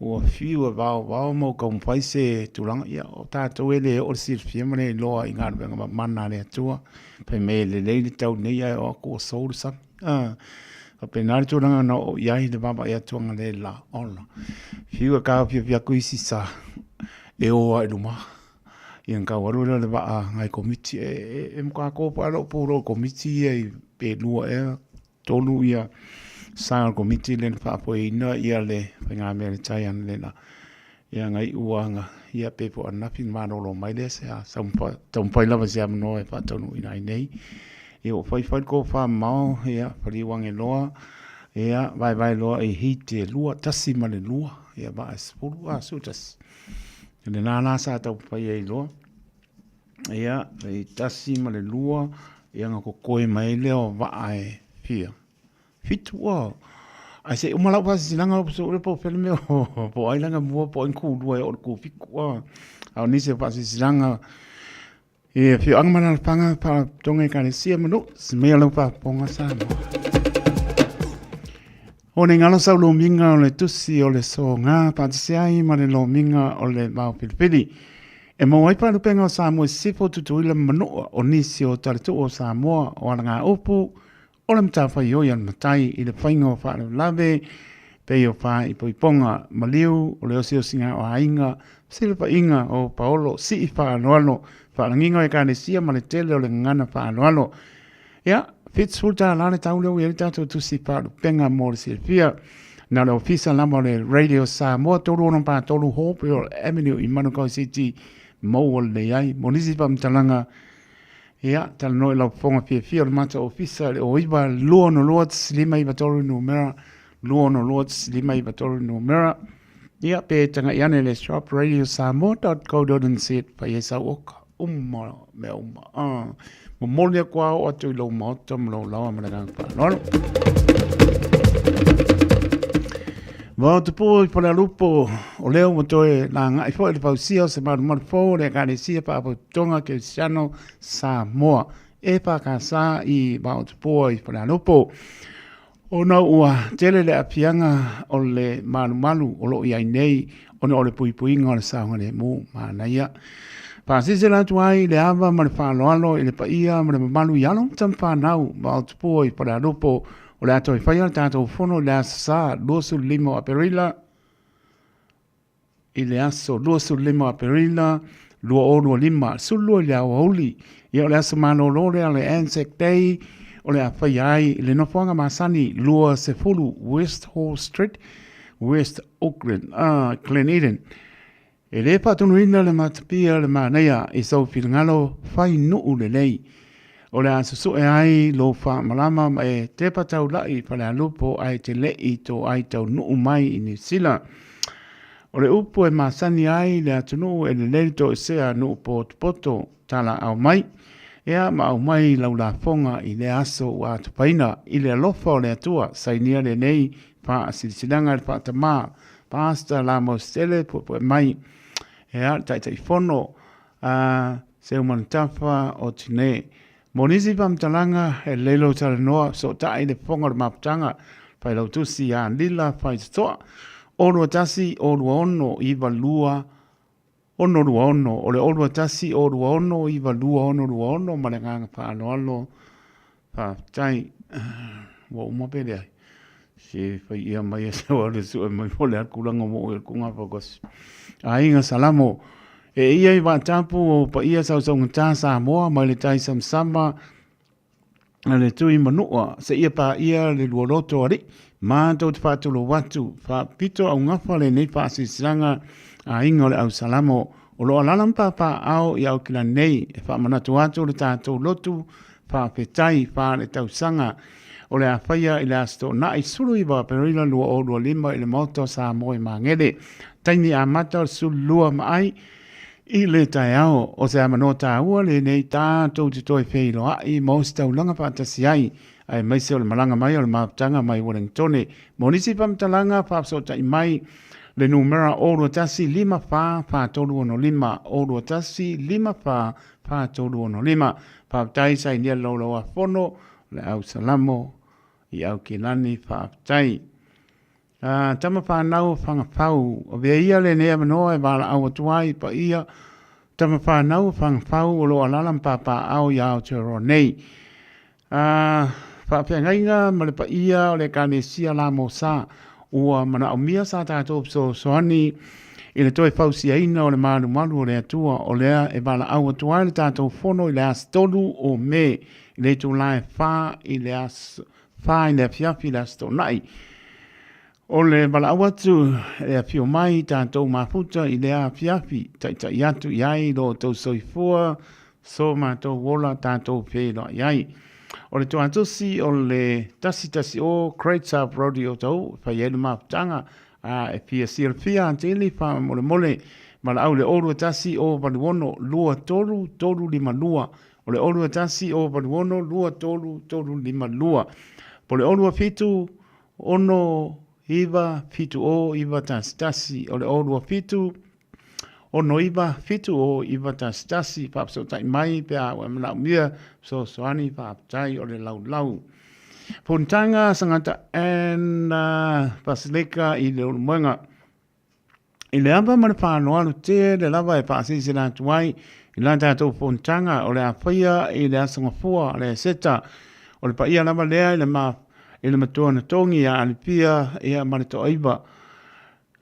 ua fiu e vaovao ma ua taumafai se tulaga, ia o tatou e le oo le silafia ma le iloa i galuega mamana a le Atua. Fai mai e lelei le tau nei ae oo atu ua sou le sami. A, faapena le tulaga na oo i ai le vaavaai atu analeila ola. Fiu e taofiofi atu isi sa e o lava i luma. Ia ona tau alu lea o le vaa nai Komiti. E matua topa lava lou pulou i Komiti ia pe lua ea tolu ia sa o le Komiti lea na faafoeina ia le faigamea i le tai analeila. Ia na iu lava na ia pe po o ananafi na malolo mai lea se a taumafai lava i se avanoa e faataunuuina ai nei. Ia ua faifai le tofamamao ia paliu ane loa ia vaevae loa i hite 2, 1 ma le 2 ia vaa e 10 a 11. O lena la sa taumafai ai loa ia le 1 ma le 2 ia ona totoe mai ai lea o vaa e fia fitu ua ae se i uma lau faasilasilaga ua sue po o fea le mea po o ai lana mua po o ai na kulua e oo i le kufitu a o nisi o faasilasilaga i afioaga ma alaalafaga faalapotopotoga ekalesia ma nuu se mea lau faafofoga Samoa. O nei galo sau lomiga o le tusi o le soga faatasi ai ma le lomiga o le vaofilifili. E maua ai faalupega o Samoa i Sisifo, Tutuila ma Manua, o nisi o taletuu o Samoa o alagaupu o le matafaioi a le matai i le faiga o faalavelave pei o faaipoipoga, maliu o le osiosiga o aiga, fesilafaiga o paolo, sii faaaloalo, faalagiga o ekalesia ma le tele o le gagana faaaloalo. Ia, $70 le tau lea ua i ai le tatou tusi faalupega mo le silafia. Na o le ofisa lava o le Radio Samoa, 363 Hopewell Avenue i Manukau City, maua lelei ai. Mo nisi faamatalaga, ia, talanoa i lau fofoga fiafia o le matou ofisa i le 09 262 593 numera, 262 593 numera. Ia, pe tagai ane i le shop radiosamoa.co.nz fai ai sau oka uma mea uma. Ah, momoli aku a oo atu i lou maota ma lou laoa ma le agaga faaaloalo. Vao tupu i Falealupo, o lea ua toe lagai foi le fausia o se malumalu fou o le Ekalesia Faapotopotoga Kerisiano Samoa, EFKS i Vaotupua i Falealupo. Ona ua tele le aafiaga o le malumalu o lo o i ai nei ona o le puipuiga o le saogalemu manaia. Faasilasila atu ai le ava ma le faaaloalo i le paia ma le mamalu i alo ma tamafanau Vaotupua i Falealupo o le a toe faia le tatou fono i le Aso Sa 25 o Aperila i le aso 25 o Aperila 2025, 12 i le aoauli. Ia o le aso malolo lea o le Anzac Day o le a faia ai i le nofoaga masani 20 West Hall Street, West Auckland, Glen Eden. E le faatonuina le matapia o le manaia i sou finagalo fai nuu lelei. O le a susue ai lou faamalama ma e tepa taula'i i Falealupo ae te le'i tō ai taunuu mai i Niu Sila. O le upu e masani ai le atunuu e lelei le toesea nuu potopoto, tala aumai. Ea ma aumai lau lafoga i lea aso ua atupaina i le alofa o le Atua, sainia lenei faasilasilaga e le faatamā Pastor Lamositele Puepue mai. Ea le Taitaifono a Seumanutafa o Tine. Mo nisi faamatalaga, e lelei lou talanoa, fesootai i le fofoga o le mafutaga, Failautusi ia Lila Faitotoa, 021 026 92 626. O le 021 026 92 626 ma le agaga faaaloalo. Faafetai. Ua uma pe leai? Se fai ia mai e sau le sue mai mo le tulaga mo oe ku ngā focus. Aiga Salamo, e ia i vaatapu o paia sausaugata Samoa mai le tai samsama a le tui manua seia paia le lualoto alii. Matou te faatulou atu, faapito augafa lenei faasilasilaga a aiga o le Au Salamo o lo o alaala ma papaaao i Aukilani nei e faamanatu atu le tatou lotu faafetai faaletausaga o le a faia i le Aso Toonai 19 Aperila 2025 i le Maota o Samoa i Magele. Taimi amata o le 12 ma ai i le taeao. O se avanoa taua lenei tatou te toe feiloai ma ositaulaga faatasi ai aemaise o le malaga mai o le mafutaga mai Wellingtone. Mo nisi faamatalaga, faafesootai mai le numera 021 54 4365, 021 54 4365. Faafetai sainia le Laulau-a-Fono, le Au Salamo i Aukilani, faafetai. Tama whanau o Whangawhau, avea ia lenei avanoa e valaau atu ai i paia tama whanau o Whangawhau o lo o alaala ma papaaao i Aotearoa nei. Faafeagaiga ma le paia o le Ekalesia Lamosa, ua manaomia sa tatou fesoasoani i le toe fausiaina o le malumalu o le Atua, o lea e valaau atu ai le tatou fono i le aso 3 o Me i le itula e 4 i le aso 4 i le afiafi i le Aso Toonai. O le valaau atu e afio mai tatou mafuta i lea afiafi, taitai atu i ai lo outou soifua, so matou ola tatou feiloai ai. O le toatusi o le 110 Great South Road i Otahuhu e fai ai le mafutaga, a e fia silafia atili faamolemole valaau i le 021 086 23 352. O le 021 086 23 352. Po o le 027 6 9 7 0 9 1 1. O le 027 6 9 7 0 9 1 1. Faafesootai mai pe a ua e manaomia fesoasoani faafetai o le laulau. Fonotaga Sagaga and Pasilika i Leulumoega. I le ava ma le faaaloalo tele lava e faasilasila atu ai i la tatou fonotaga o le a faia i le Aso Gafua le Eseta. O le paia lava lea i le, ma, i le matua na togi ia Alipia ia ma le Toaiva.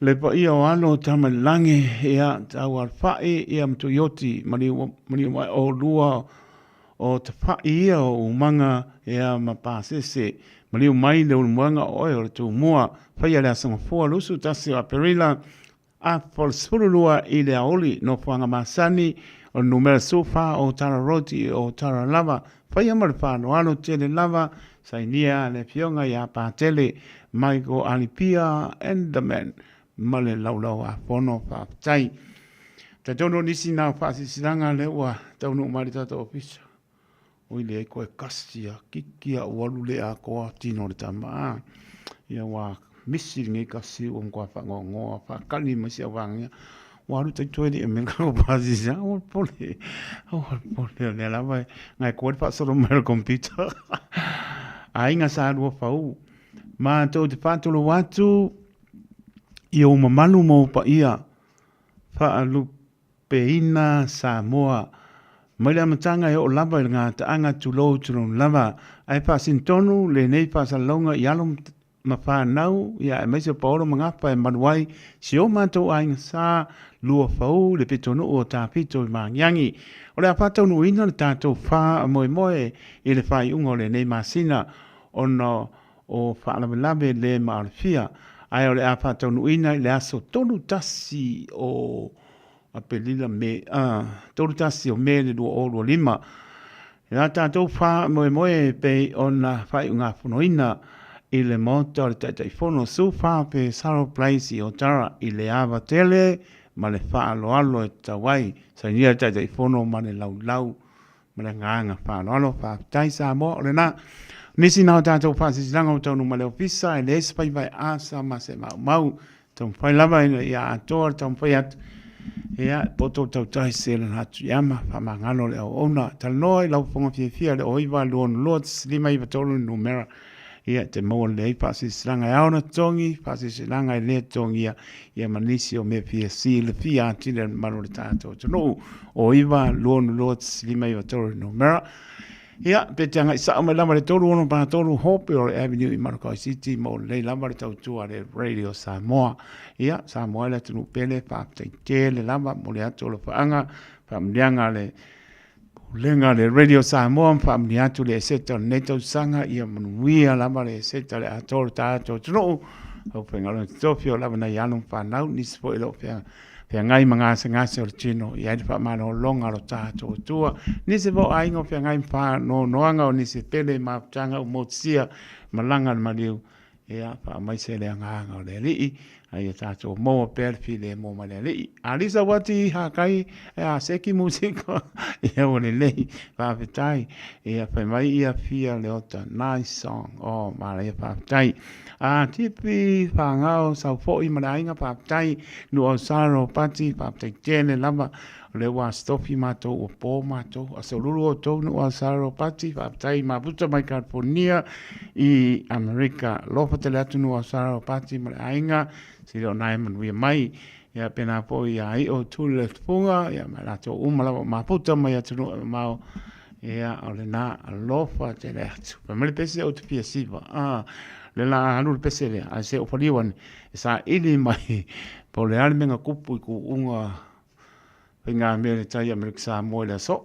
Le paia o alo o Tamailangi ia Taualfai ia ma Tuioti maliu, maliu mai o lua o Tafai ia o Umaga ia ma Pasese. Maliu mai le Ulumoega o oe o le Tumua. Faia le Aso Gafua 21 o Aperila a 12 i le aoauli. Nofoaga masani o le numera 14 o Tara Road i o Tara lava. Faia ma le faaaloalo tele lava. Sainia le Afioga ia Patele Michael Alipia Enderman ma le Laulau-a-Fono. Faafetai. Talitonu o nisi na o faasilasilaga lea ua taunuu mai le tatou ofisa. Oi leai koe kasi a kiki a ua alu le atoa tino o le tama a. Ia ua misi lenei kasi ua matua faanoanoa faakali mai si au vaega. Ua alu taito e le i Amerika ko pasi sa ua pole. Ua pole o lea lava e ngai koe le faasolo mai o le computer. Aiga sa lua fau. Matou te faatulou atu i ou mamalu ma ou paia Faalupeina Samoa. Mai le amataga e oo lava i le gataaga tulou tulou lava, ae faasinotonu lenei faasalalauga i alo ma fanau ia aemaise o Paolo ma Gafa e malu ai si o matou aiga sa Luafaū i le pitonuu o Tafito i Magiagi. O le a faataunuuina le tatou faamoemoe i le faaiuga o lenei masina ona o faalavelave le maalofia, ae o le a faataunuuina i le aso 31 o Aperila, Me, 31 o Me le 2025. I la tatou faamoemoe e pei ona faaiugafonoina i le Maota o le Taitaifono Sufa pe Saro Place i Otara i le ava tele ma le faaaloalo e tatau ai. Sainia le Taitaifono ma le laulau Ma le agaga faaaloalo, faafetai Samoa, o lena. Nisi na o tatou faasilasilaga ua taunuu mai le ofisa, e leai se faiva e asa ma se maumau. Taumafai lava ina ia atoa le taumafai atu. Ia, poto tautai se lana atu i ama, faamagalo le auauna. Talanoa i lau fofoga fiafia le 0922 593 numera. Ia, te maua lelei ai faasilasilaga e ao ona totogi, faasilasilaga e le totogia, ia ma nisi o mea fia silafia atili a le mamalu o le tatou atunuu. O 9 2 2 5 9 3 numera. Ia, pe te agai sao mai lava le 363 Hope o le Avenue i Manukau City mo lelei lava le tautua a le Radio Samoa. Ia, Samoa e le atunuu pele, faafetai tele lava mo le atu o lofaaga, faamanuiaga a le. Pulega a le Radio Samoa ma faamanuia atu le eseta o lenei tausaga, ia manuia lava le eseta o le atoa o le tatou atunuu, au faigaluega totofi o lava nai alo ma fanau, nisi foi o lo o feagai ma gasegase o le tino, i ai le faamalologa o lo tatou Atua. Nisi foi o aiga o feagai ma faanoanoaga o nisi e pele i mafutaga ua motusia malaga a le maliu, Ia, faamaise le agaga o le Alii, a ia tatou maua pea le filemu mai le Alii. Alisa Wati Hakai, e a seki musika, ia ua lelei, faafetai. Ia, fai mai ia Fia Leota, nice song, oh, manaia, faafetai. A, Tipi, Fagao, Saufo'i ma le aiga, faafetai. Nu'au Sara Ropati, faafetai tele lava. O lea ua asitofi matou, ua po matou. Asolulu outou Nu'au Sara Ropati, faafetai mafuta mai California i Amerika. Alofa tele atu Nu'au Sara Ropati ma le aiga, sili ona e manuia mai. Ia pena foi ia I'o Tuli le Tupuga, ia ma latou uma lava o mafuta mai atunuu e mamao. Ia, o lena, alofa tele atu. Fai mai le pese ou te fia siva. Ah, le la alu le pese lea, ae se o faliu ane, e saili mai, po o le a le mea na tupu i kuuga Faigamea i le tai Amerika Samoa i le aso.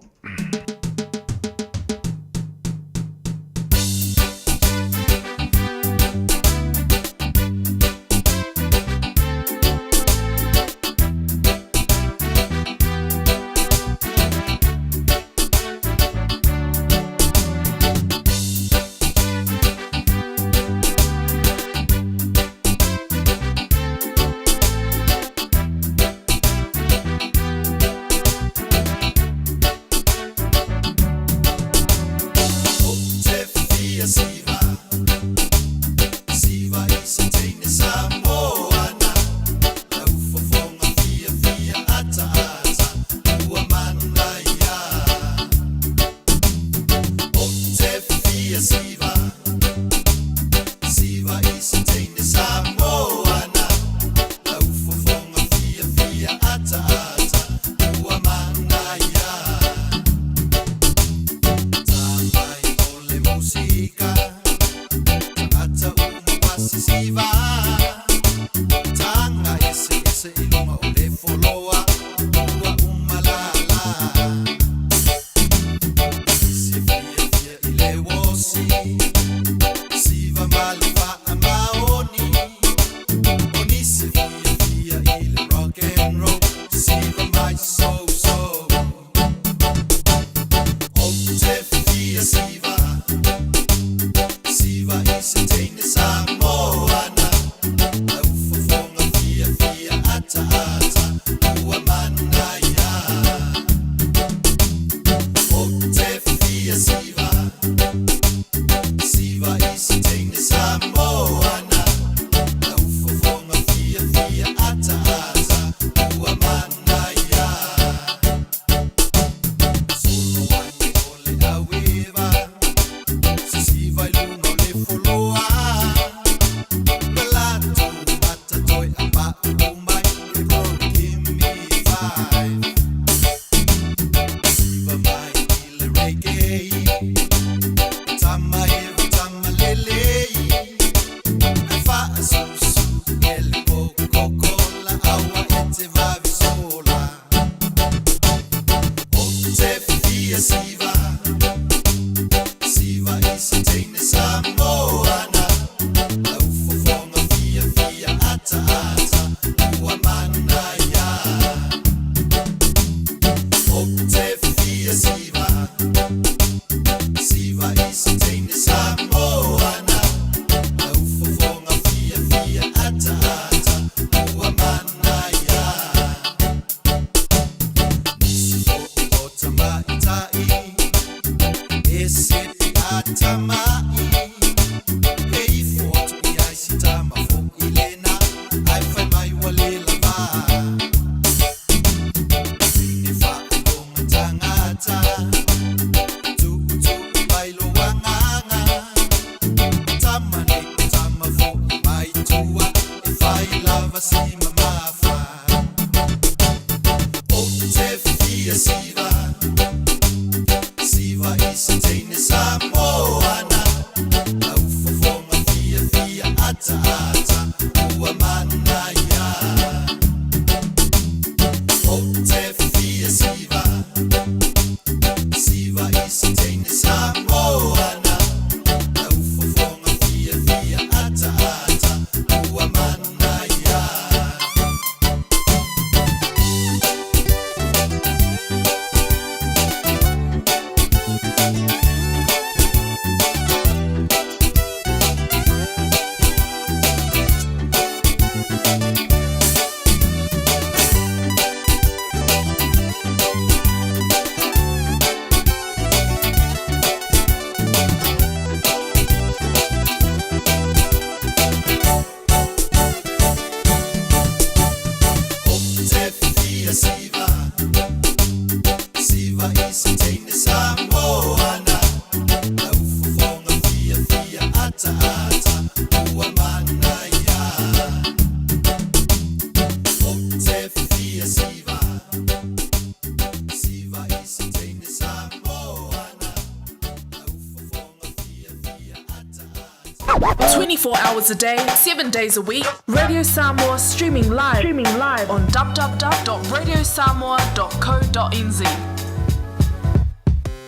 24 hours a day, 7 days a week. Radio Samoa streaming live, streaming live on www.radiosamoa.co.nz.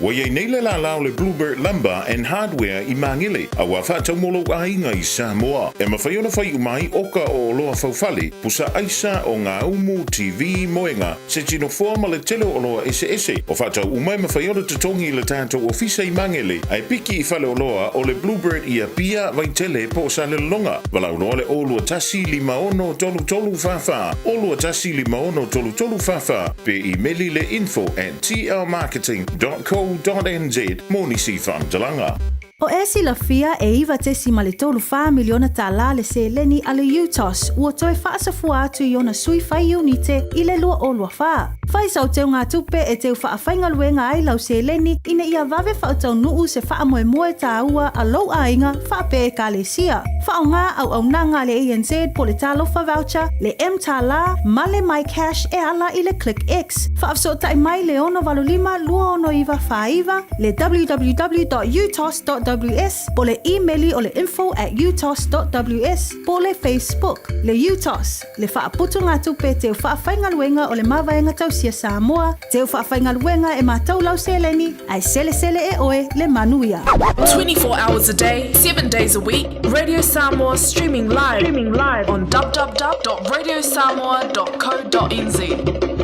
Ua i ai nei le lālā o le Bluebird Lumber and Hardware i Magele, a ua faatau mo lou aiga i Samoa. E mafai ona fai uma ai oka o oloa faufale, pusa aisa, ogaumu, TV, moega, se tinofoa ma le tele o oloa eseese. O faatau uma e mafai ona totogi i le tatou ofisa i Magele, ae piki i faleoloa o le Bluebird i Apia, Vaitele po o Salelologa. Valaau loa le 021 56 33 44, 021 56 33 44, pe imeli le info at tlmarketing dot co dot nz mo nisi faamatalaga. O e silafia e 9.34 miliona tālā le seleni a le UTOS ua toe faasafua atu i ona sui fai iunite i le 2024. Fai sau teugatupe e teu faafaigaluega ai lau seleni ina ia vave faataunuu se faamoemoe tāua a lou aiga faapea Ekalesia. Faaaoga auaunaga a le ANZ po le Talofa Voucher, le mTālā ma le MyCash e ala i le ClickX. Faafesootai mai le 685 269 49, le www.utos.ws po le imeli o le info at utos.ws po le Facebook. Le UTOS, le faaputugatupe teu faafaigaluega o le Mavaega Tausia Samoa, teu faafaigaluega e matou lau seleni, ae selesele e oe le manuia. 24 hours a day, 7 days a week, Radio Samoa streaming live, streaming live on www.radiosamoa.co.nz.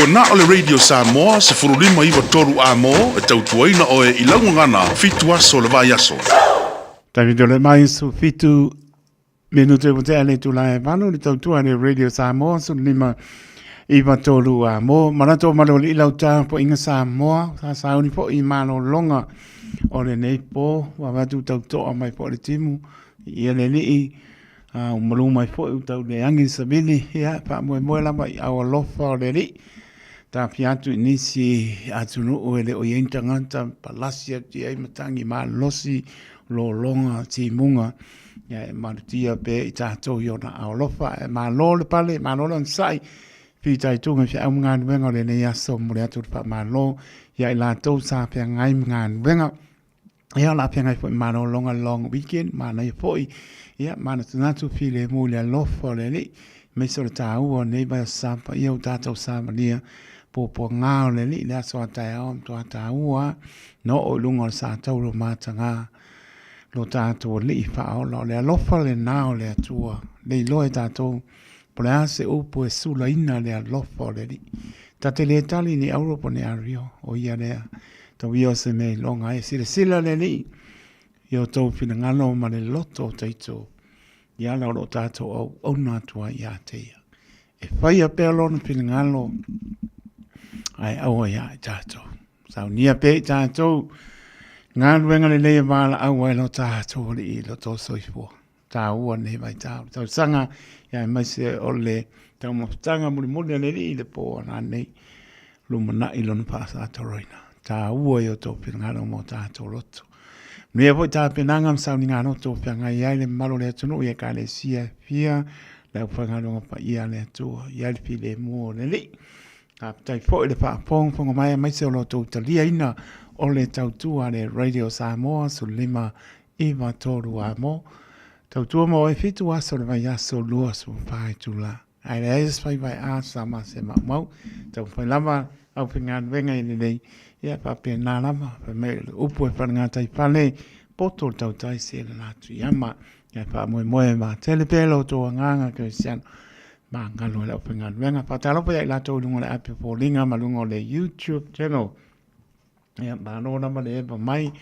Ua na o le Radio Samoa 1593 A-mo e tautuaina oe i lau gagana fitu aso o le vaiaso. Taimi tole mai su fitu minute ua tea le itula e valu le tautua le Radio Samoa 15 93 A-mo. Manatu o Malualii lau tapuaiga Samoa sa sauni foi i malologa o lenei po ua avatu tautoa mai foi le timu i le alii a ua malu mai foi ua tau leagi le savili ia faamoemoe lava i au alofa o le alii tafia atu i nisi atunuu e le o i ai ni tagata palasi atu i ai matagi malosi lologa timuga ia e malutia pea i tatou i ona ao alofa e malo le pale malo le onosai fitaituga i feau ma galuega o lenei aso momoli atu le faamalo ia i latou sa feagai ma galuega. Ia, o le a feagai foi ma malologa long weekend, manaia foi, ia, manatunatu filemu i le alofa o le Alii, aemaise o le taua o lenei vaiaso sa paia ua tatou savalia puapuaga o le Alii i le aso a taeao, e matua taua lava na oo i luga o le satauro mataga lo tatou Alii faaola. O le alofa lena o le Atua, le iloa e tatou po o le a se upu e sulaina le alofa o le Alii. Ta te le tali ni auro po o ni ario, o ia lea. Tau ia o se mea iloga ai. Silasila le Alii i o tou finagalo ma le loto o taito i ala o lo o tatou auauna atu ai ia te ia. E faia pea lona finagalo ae aua ia i tatou. Saunia pea i tatou galuega lelei e valaau ai lo tatou Alii i lo tou soifua. Taua lenei vaitau. Tausaga ia aemaise o le taumafataga mulimuli a le Alii i le po a nanei lumanai lona faasatoroina. Taua i o tou finagalo ma o tatou loto. Manuia foi tapenaga ma sauniga loto o feagai ai le mamalu o le atunuu i Ekalesia e fia, le aufaigaluega paia a le Atua, i ai le filemu o le Alii. Faafetai foi le faafogafoga mai aemaise o lo outou taliaina o le tautua a le Radio Samoa 15 93 a mo. Tautua ma oe fitu aso o le vaiaso 24 itula. Ae leai se fai vai a sa ma se maumau. Taumafai lava au faigaluega i lelei. Ia faapena lava. Fai mai o le upu e falegata i fale, poto le tautai se le latu i ama. Ia faamoemoe ma tele pea lo outou agaga kerisiano. Magalo e le aufaigaluega. Faatalofa ia i latou i luga o le api o foliga ma luga o le YouTube channel. Ia, malo lava le eva mai.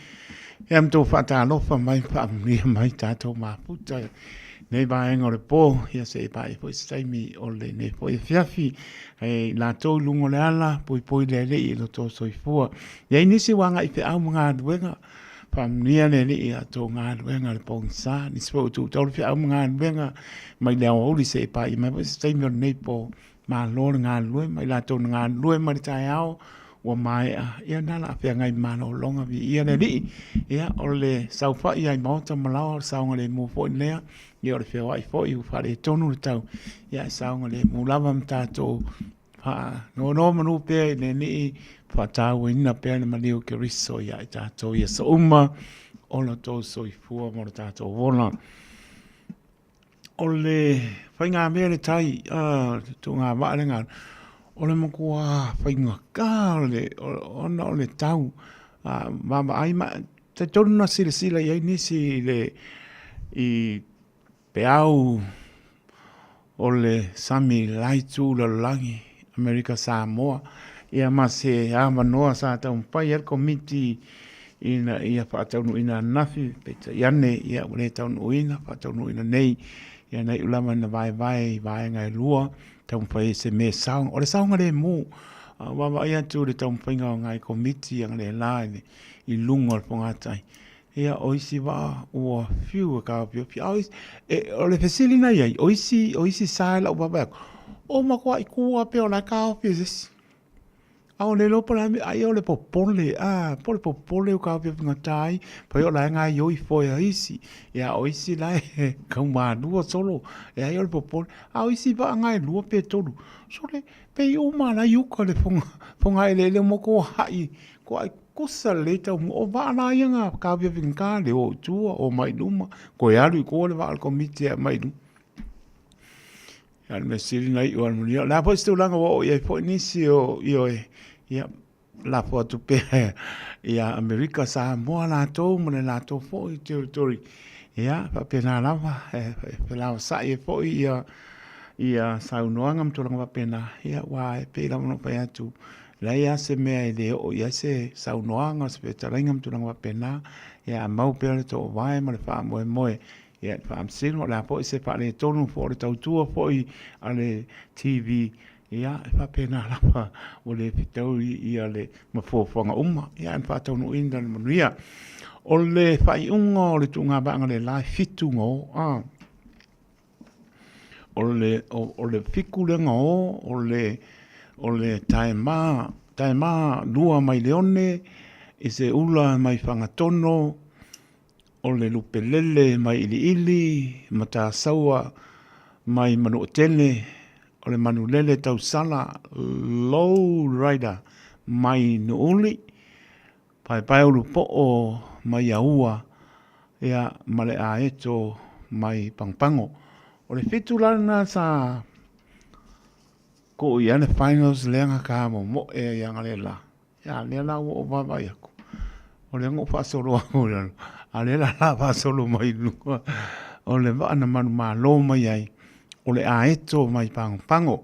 Ia, ma tou faatalofa mai, faamanuia mai tatou mafuta nei vaega o le po, ia se i paia foi se taimi o lenei foi afiafi. E i latou i luga o le ala, poipoi le Alii i lo outou soifua. E i ai nisi ua agai i feau ma galuega, faamanuia le Alii i a outou galuega i le pogisa. Nisi foi ua tuu taulu feau ma galuega mai le aoauli se i paia mai foi se taimi o lenei po. Malo le galulue ma i latou na galulue mai le taeao ua maea, ia na la feagai ma malologa viia le Alii. Ia o le saofai ai maota ma laoa, o le saogalemu foi lea, ia o le feoai foi ua faaletonu le tau, ia e saogalemu lava ma tatou faanonomanu pea i le Alii, faatauaina pea le maliu o Keriso ia i tatou i aso uma o lo outou soifua ma lo tatou ola. O le faigamea le tai, tuuga vaa le galu, o le matua faigata o le, ona o le tau vaavaai ma, e talitonu na silasila i ai nisi i le, i peau o le sami i le la itu o le lalolagi, Amerika Samoa, ia ma se avanoa sa taumafai ai le Komiti ina ia faataunuuina ananafi, peitai ane ia ua le taunuuina, faataunuuina nei, ia na iu lava ina vaevae i vaega e lua, taumafai ai se mea saoga. O le saogalemu, a vaavaai atu i le taumafaiga o nai Komiti analeila i luga o le fogatai, ia o isi vaa ua fiu e taofiofi, a o isi, o le fesili na i ai, o isi, o isi sa i lau vaavaai atu, o matuai tu lava pei o la e taofi e se isi. A o le iloa po o le a le mea, ai o le popole, a, po o le popole ua taofiofigata ai, fai o la e gaoioi foe a isi, a o isi la e taumalua solo, leai o le popole. A o isi vaa na e lua pe tolu, sole, pei uma lava la e i uka i le fogaeleele uma toai, toai tutusa lelei taumua. O vaa la ia na taofiofigata le o i tua, omai i luma, toe alu i tua le vaa o le Komiti e aumai i luma. A o le mea sili na iu lava i le manuia. O le a foi se tulaga ua oo i ai foi nisi o ioe, ia, lafo atu pea ia Amerika Samoa latou ma le latou foi territory. Ia, faapena lava, e felavasa'i ai foi ia. ia saunoaga ma tulaga faapena, ia aua e pei lava ona ou fai atu, e leai lava se mea e le oo i ai se saunoaga, se fetalaiga ma tulaga faapena, ia a mau pea le toovae ma le faamoemoe ia i le Faamasino. O le a foi se faaletonu foi o le tautua foi a le TV, ia e faapena lava ua le fetaui ia le ma fuafuaga uma, ia ae na faataunuuina i le manuia. O le faaiuga o le tuugavaa le la e 7 ga o, a. O le, o, o le fiku lea ga o, o le, o le taema, taema lua mai Leone, i se ula mai Fagatono, o le Lupelele mai Iliili, Matasaua mai Manu'atele, o le Manulele Tausala, Low Rider mai Nu'uli, Paepae Ulupo'o mai Aua, ia, ma le Aeto mai Pagopago. O le fitu la lena sa kuu i ai le finals lea na ka momo'e ai analeila. Ia, lea la ua ou vaavaai atu, o lea na ou faasolo atu i lalo, a o lea la o le a faasolo mai i luga. O le vaa na manumalo mai ai, o le aeto mai Pagopago.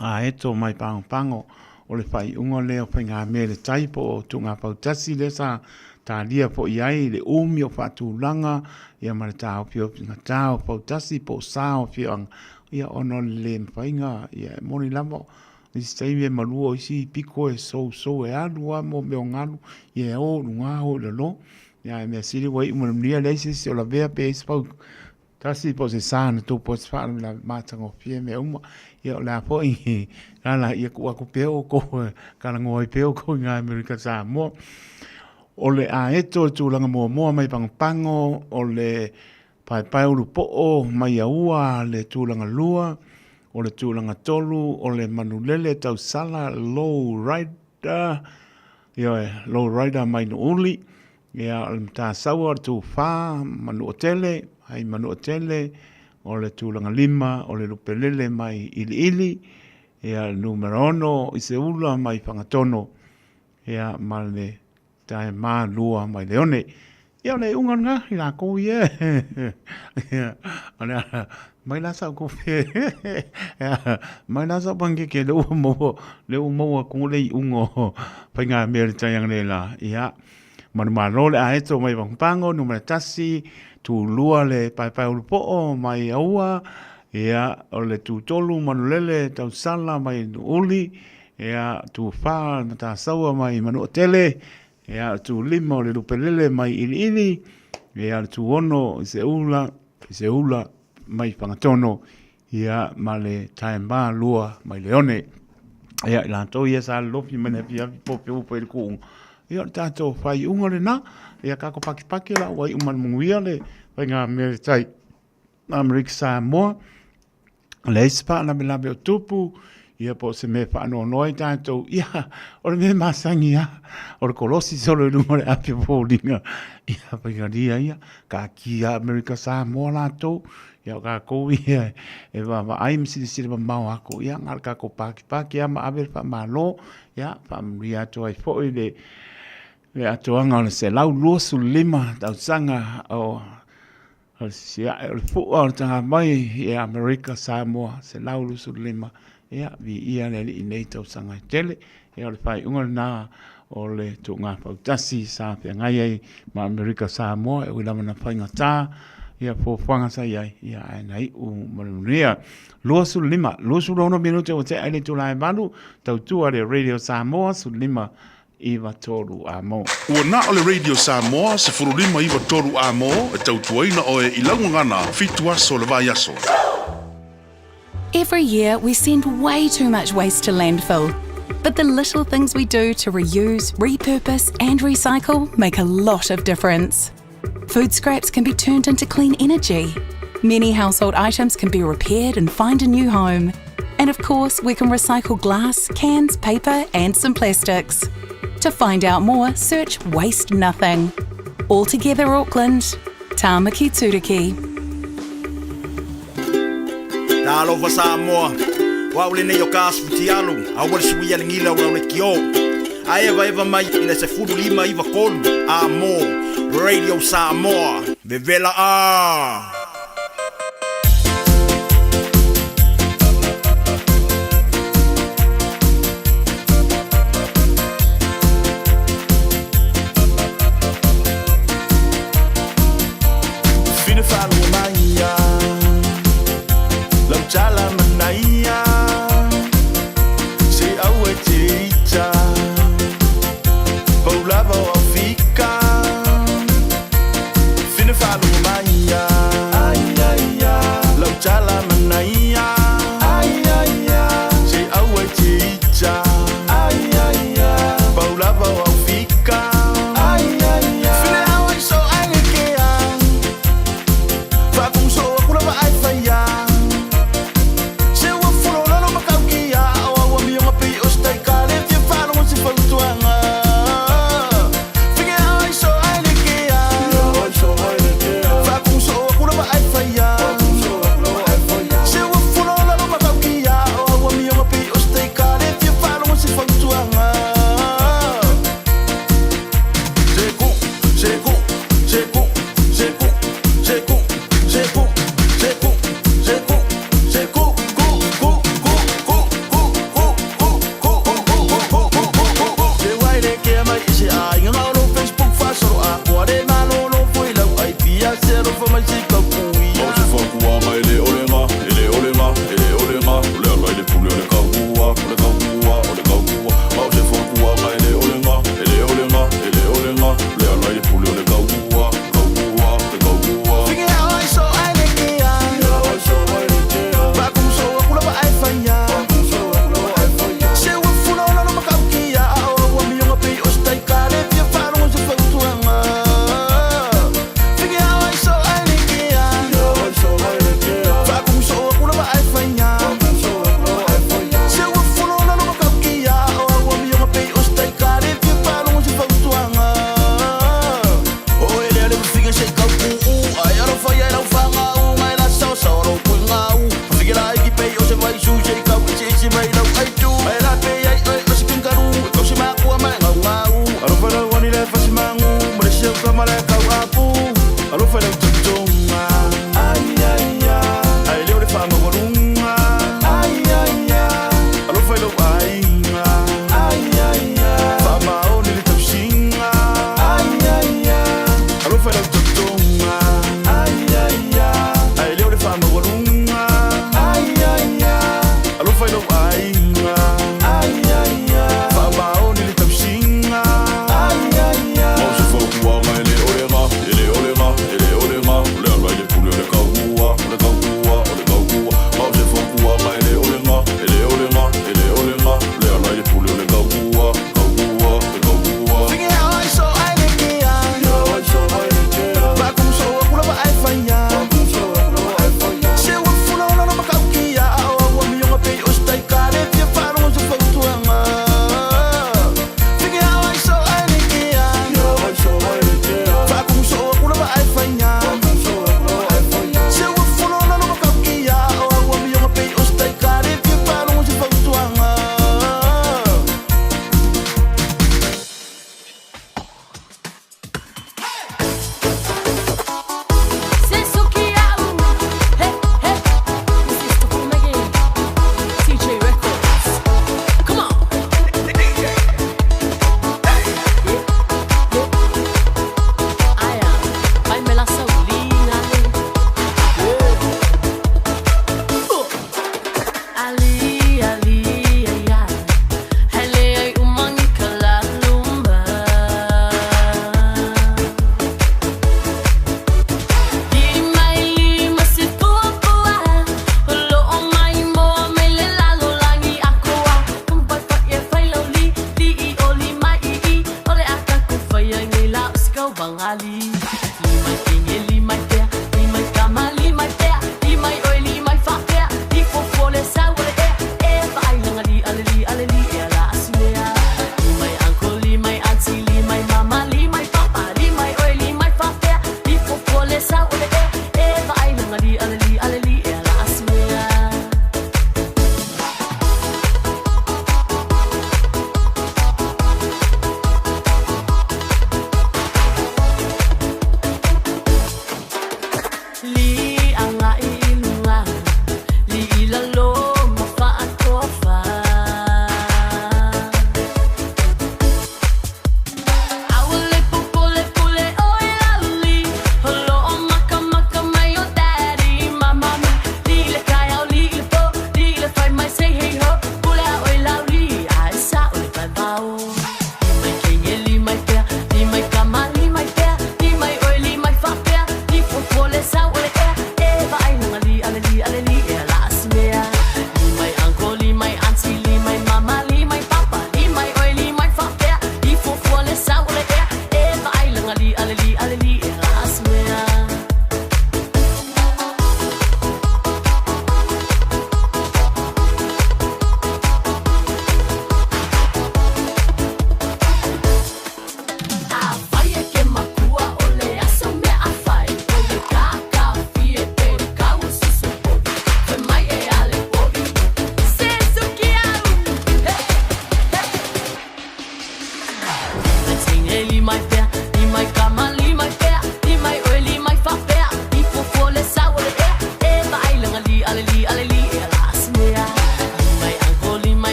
Aeto mai Pagopago, o le faaiuga lea o faigamea i le tai po o Tuugapautasi lea sa talia foi i ai le umi o faatulaga ia ma le taofiofigata o Pautasi po o sa o afioaga, ia ona o le le mafaiga, ia e moni lava isi taimi e malu o isi piko e sousou e alu lava mo mea o galu, ia e o i luga o i lalo. Ia ae mea sili ua iu ma le manuia, leai se isi o lavea pe i ai se pau tasi po o se sa na tupu ai se faalavelave matagofie mea uma. Ia o le a foi lala ia tuu atu pea outou e talanoa ai pea outou i ngā Amerika Samoa. O le aeto o le tulaga muamua mai Pagopago, o le Paepae Ulupo'o mai Aua le tulaga lua, o le tulaga tolu o le Manulele Tausala Low Rider, ioe, Low Rider mai Nu'uli, ia o le Matasaua o le tu fa Manu'atele, ai Manu'atele, o le tulaga lima o le Lupelele mai Iliili, ia le numera 6 i Seula mai Fagatono, ia ma le Tae malua mai Leone. Ia o le iuga lena i lakou ia. Ia, o le a, mai la sau kope. Mai la sau pankeke le ua maua, le ua maua atu le iuga o faigamea i le tai analeila. Ia, manumalo le aeto mai Pagopago, numera 1, tu 2 le Paepae Ulupo'o mai Aua, ia, o le tu 3 Manulele Tausala mai Nu'uli, Ia, tu 4 le Matasaua mai Manu'atele, ia, o le tu 5 o le Lupelele mai Iliili, ia, o le tu 6 i Seula, i Seula mai Fagatono, ia, ma le taema lua mai Leone. Ia, i latou ia sa lolofi mai le afiafi po o pe i le kuuga. Ia, o le tatou faaiuga lena. Ia, kako pakipaki la ua iu ma le manuia le faigamea i le tai Amerika Samoa. Leai se faalavelave o tupu, ia po o se mea e faanoanoa ai tatou, ia, o le mea masani lava, o le kolosi solo i luga o le api o foliga, ia, faigālie ia, taatia Amerika Samoa latou, ia o tatou ia e vaavaai ma silasila mamao atu, ia, na o le tatou pakipaki lava ma ave le faamalo, ia, faamanuia atu ai foi le le atoaga o le 125 tausaga o O le siae o le fua o le taga mai i Amerika Samoa 125, ia, viia le Alii i nei tausaga e tele. Ia, o le faaiuga lena o le tuuga fautasi sa feagai ai ma Amerika Samoa, e ui lava ina faigata ia fuafuaga sa i ai, ia, ae na iu ma le manuia. 25, 26 minute ua tea i le itula e 8, tautua le Radio Samoa 15 93 amo. Ua na o le Radio Samoa 15 9 3 amo e tautuaina oe i lau gagana fitu aso o le vaiaso. Every year we send way too much waste to landfill. But the little things we do to reuse, repurpose and recycle make a lot of difference. Food scraps can be turned into clean energy. Many household items can be repaired and find a new home. And of course, we can recycle glass, cans, paper, and some plastics. To find out more, search Waste Nothing. All together, Auckland. Tāmaki Turuki. Talofa Samoa, o au lenei o ka asu fitialu, a ua le suia le gila o le kio. A evaeva mai i le 15 9 3, a mo Radio Samoa, vevela a!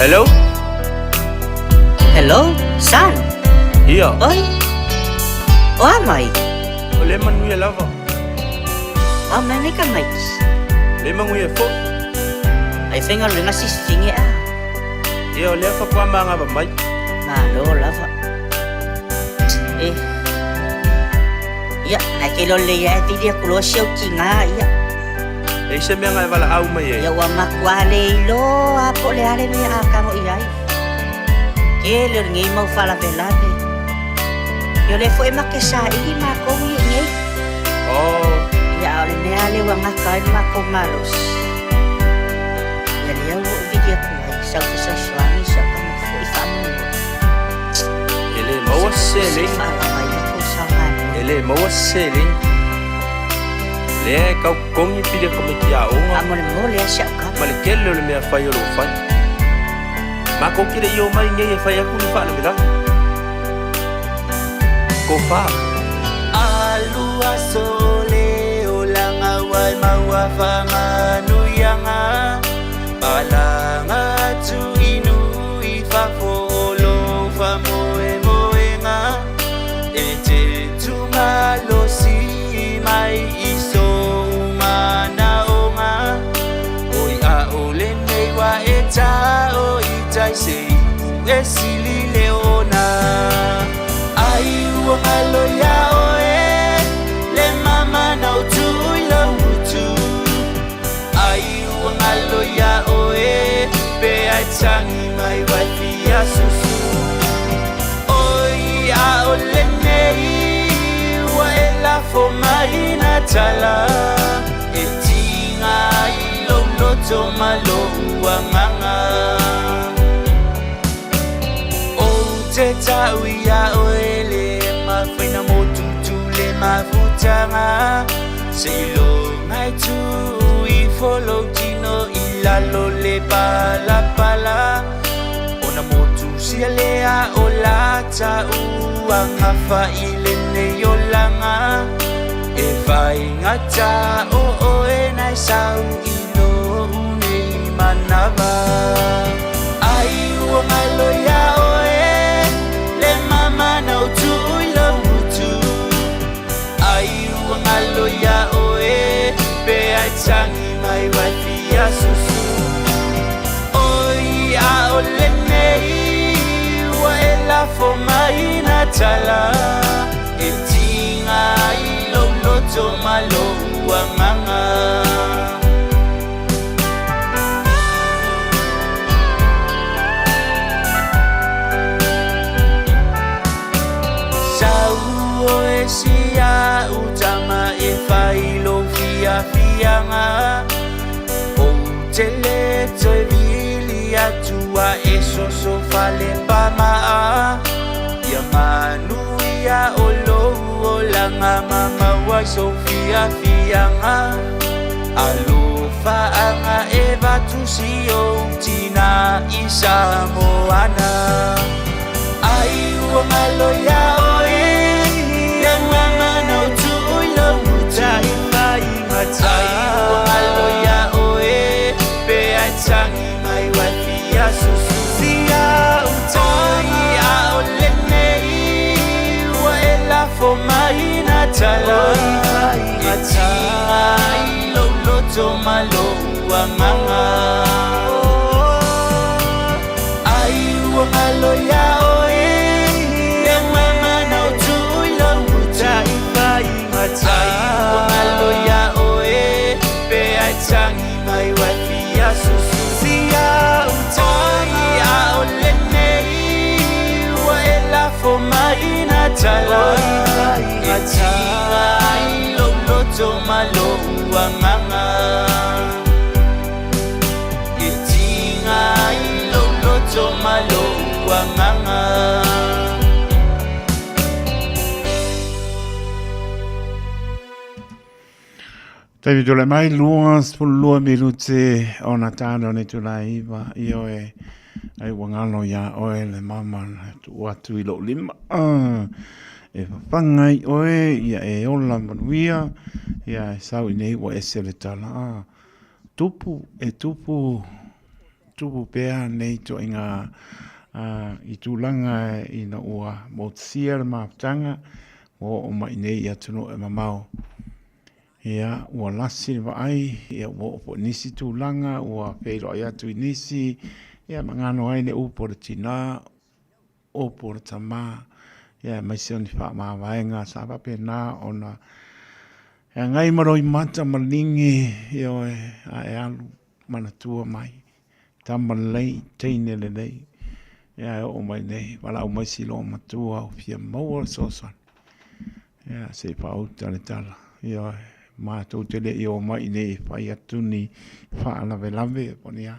Hello? Hello, son. Ia. Oi. O a mai? O le manuia lava. O mea nei ka maiti. Le manuia foi. Ai whainga lenga sisitinge a. Ia o lea faatoa magava mai. Malo lava. E. Ia, nai ke lo le ia e vili aku loa si au tiga ia. E i se mea na e valaau mai ai. Ia ua matua le iloa po o le a le mea a tago i ai. Tele o lenei mau faalavelave. Ia o lea foi e make saili makou ia i nei. Oh. Ia a o le mea lea ua gata ai le makou malosi. Ia lea ua ou vili atu ai, sau fesoasoani si au tama foi faamolemole. E le maua se seleni. Se faalava ai le tou saogalemu. E le maua se seleni. Lea e tau totogi pili a tamaiti aoga. Faamolemole lava si au tama. Ma le tele o le mea fai o lo o fai. Matou te le i omai nei e fai atu ni faalavelave. Tofa. Alu aso le olaga ua e maua faamanuiaga Palanga atu i nuu i fafo o lou faamoemoega E te tumalosi mai i sou manaoga Oi ʻaʻole nei wa e tao i tai se e sili le ona Ai ua ngalo iā ʻoe le mama na o tuu i lou utu Ai ua ngalo iā ʻoe pe ai tagi mai wai fia susu Oi ʻaʻole nei ua e lafo mai na tala E tiga ai lou loto ma lou agaga Ou te tau iā ʻoe le mafaina motutu le mafutaga Seiloga e tuu ifo lou tino i lalo le palapala Ona motu sia lea o lata ua gafa i lenei olaga E faigata o oe na e sau i lou nei manava Ai ua ngalo iā oe le mama na o tuu i lou utu Ai ua ngalo iā oe pe ai tagi mai wai fia susu Oi ʻaʻole nei ua e lafo mai na tala E tiga ai lou loto ma lou agaga Sau oe si a'u tama e fai lou fiafiaga Ou te le toe vili atu a e soso fale pamaa Ia manuia o lou olaga ma mau ai sou fiafiaga Alofaaga e vatu si ou tina i Samoana Ai ua ngalo iā oe Le mama na o tuu i lou utu Ai ua ngalo iā oe Pe ai tagi mai wai fia susu Oi ʻaʻole nei ua e lafo mai na tala E tiga ai lou loto ma lou agaga Ai ua ngalo iā oe Le mama na o tuu i lou utu Ai ua ngalo iā oe Pe ai tagi mai wai fia susu Oi ʻaʻole nei ua e lafo mai na tala E tiga ai lou loto ma lou agaga E tiga ai lou loto ma lou agaga Taimi tole mai, 22 minute ona tāna o nei tūlā iwa i oe, ai ua ngalo iā oe le mama na tuu atu i lou lima. E fafaga ai oe, ia e ola manuia, ia e sau i nei ua ese le tala. Tupu, e tupu. tutupu pea nei ituaiga i tulaga ina ua motusia le mafutaga ua oo mai nei i atunuu e mamao. Ia, ua lasi le vaai, ia ua oo foi i nisi tulaga ua feiloai atu i nisi, ia magalo ai le upu a le tina, upu a le tama, ia aemaise o ni faamavaega sa faapena ona e agai ma roimata ma ligi, ioe, ae alu manatua mai, tama lelei, teine lelei, ia e oo mai nei, valaau mai si loomatua ua fia maua le fesoasoani. Ia, se i faauta le tala. Ioe, matou te le i omai i inei e fai atu ni faalavelave po o ni a.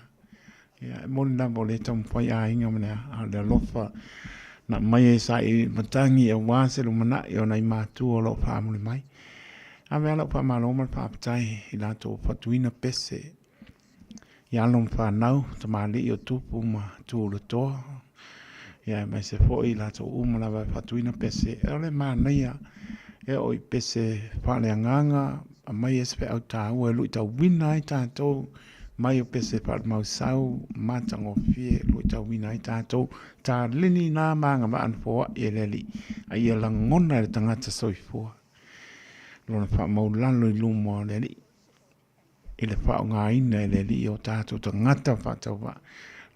Ia, e moni lava o lea e taumafai aiga ma le a, a o le alofa na aumai ai saili matagi aua se lumanai o nai matua o lo o faamuli mai. Ave lava lau faamalo ma le faafetai i latou ua fatuina pese i alo ma fanau, tamalii o tupu ma tulatoa, ia aemaise foi i latou uma lava e faatuina pese. O le manaia e oo i pese faaleagaga, aumai ai se feau taua e luitauina ai tatou mai o pese faalemausau matagofie e luitauina ai tatou. Taleni na ma agavaa na foai e le Alii, a ia lagona e le tagata soifua lona faamaulalo i luma o le Alii. i le faaaogaina e le Alii o tatou tagata faatauvaa,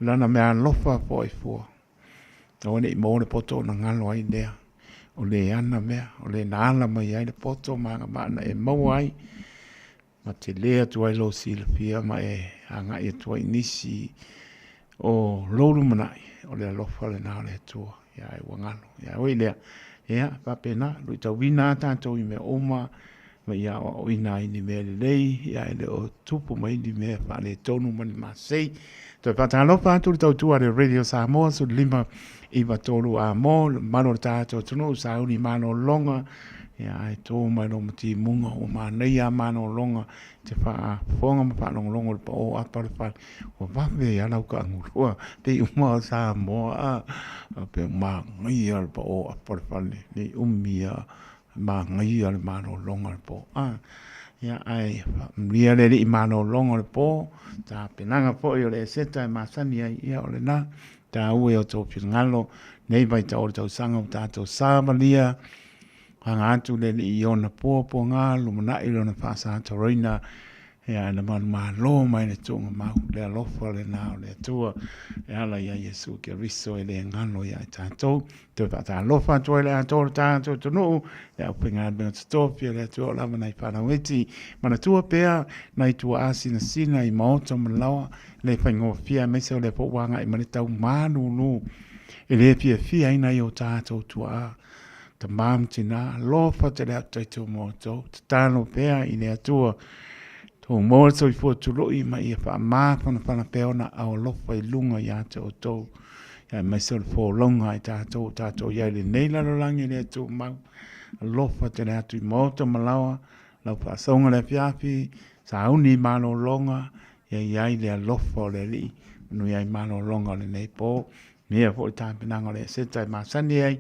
Lana meaalofa foaifua. Aua ne i maua le poto ona galo ai lea, o le ana mea, o le na ala mai ai le poto ma agavaa na e maua ai, ma tele atu ai lou silafia ma e agai atu ai i nisi o lou lumanai, o le alofa lena o le Atua. Ia ae ua galo. Ia oi lea, ia faapena, luitauina lava tatou i mea uma, ma ia aoaoina ai ni mea lelei, ia e le o tupu mai ni mea faaletonu ma ni masei. Toe faatalofa atu le tautua a le Radio Samoa 15 93 a mo le mamalu o le tatou atunuu sauni malologa, ia ae tō mai lou matimuga ua manaia malologa te faafofoga ma faalogologo i le paō apa o le fale. Ua vave ai lava lau kaagulua pei uma o Samoa a faapea manaia le paō apa o le fale nei umi lava manaia le malologa o le po a ia ae faamanuia le Alii malologa o le po tapenaga foi o le Eseta e masani ai ia o lena taua i o outou finagalo nei vaitau o le tausaga ua tatou savalia aga atu le Alii i ona puapuaga lumanai lona faasatoroina Ia, na manumalo mai le tuugamau, le alofa lena o le Atua e ala iā Iesu Keriso e le galo iā i tatou. Toe faatalofa atu ai le atoa o le tatou atunuu, le aufaigaluega totofi a le Atua o lava nai fanau iti. Manatua pea nai tuaa sinasina i maota ma laoa, le faigofie aemaise o lea foi ua agai mai le tau malulu e le fiafia ai nai o tatou tuaa. Tama ma tina, alofa tele atu taitou ma outou, tatalo pea i le Atua, tou maua le soifua tului ma ia faamafanafana pea ona aao alofa i luga ia te outou, aemaise o le folauga a i tatou o tatou i ai i lenei lalolagi e le tumau. Alofa tele atu i maota ma laoa, lau faasauga i le afiafi, sauni i malologa, ia i ai le alofa o le Alii, manuia ai malologa o lenei po. Mea foi tapenaga o le Eseta e masani ai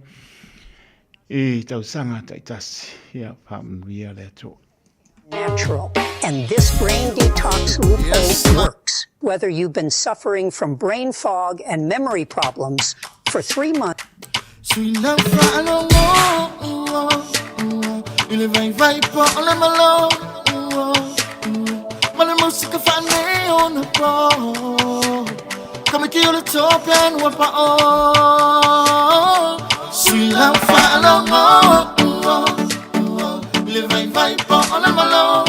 i tausaga taitasi. Ia faamanuia le Atua. Natural. And this brain detox loophole works. Whether you've been suffering from brain fog and memory problems for 3 months. Sui lau faalogo I le vaivai po o le malo Ma le musika faaneionapo Ka miki o le tope ua pao Sui lau faalogo I le vaivai po o le malo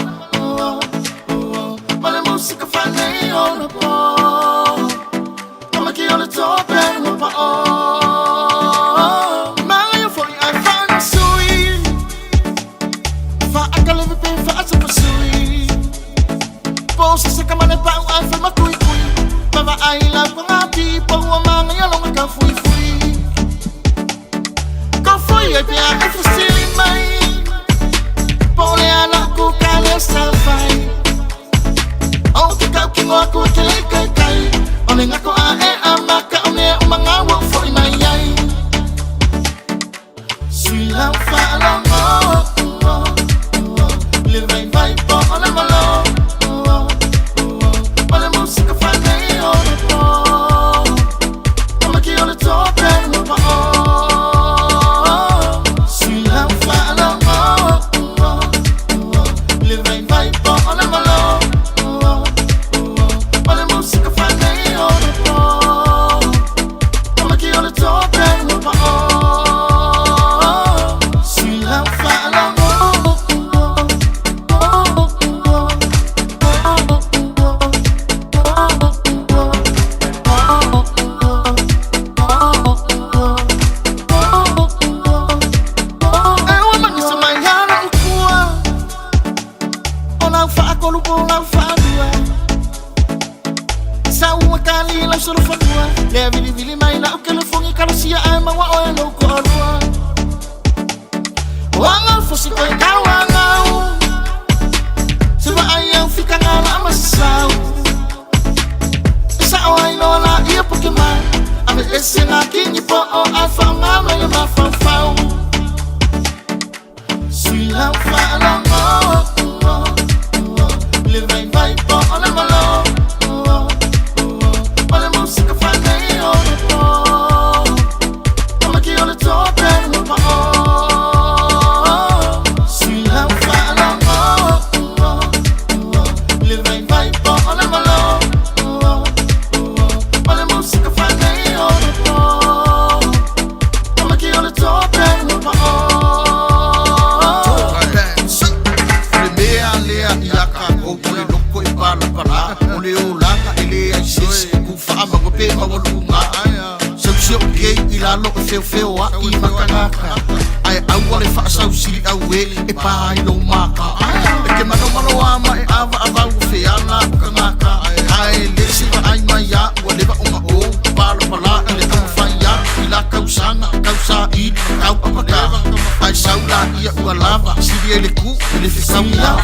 Ma le musika faaneionapo Ka miki o le tope ua pao Magaia foi ai faanasui Faakaleve pe faasapasui Po se se kamane pau ai fai makui kui Mava ai la pangati Po ua magaia longa ka fui fui Ka fui ai pe a e fusili mai Po le ala ku ka le sa fai O te kau ki ngoa ku te lei kai kai O le ngako a e a maka o mea umanga ua foi mai ai Sui lau faalogo Le vaivai po o le malo Ma le musika faaneionapo. feofeoaʻi ma tagata ae aua le faasausiliʻauē e pā ai lou maka e ke manomano a ma e avaavau o feala o tagata ae lē se vaai mai aʻu ua leva ona ou palapala i le taumafai atu i la tausaga tausaili ma tauapata ae sau laia ua lava sili ai le ku i le fetauina.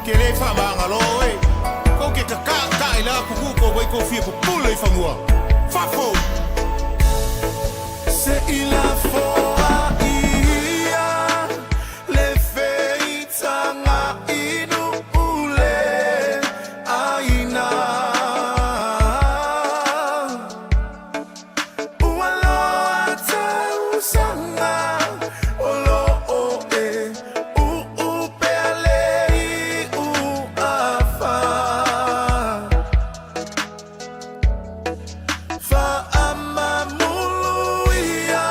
Ke le faamagalo e. Kou ke kakaakae le atukuu kou ai kou fia pupule i fanua. Fafo! Se i lafoa ia le feitaga i nuu le aina. Ua loa tausaga o loo e uu pea le iu afa. Faamamulu ia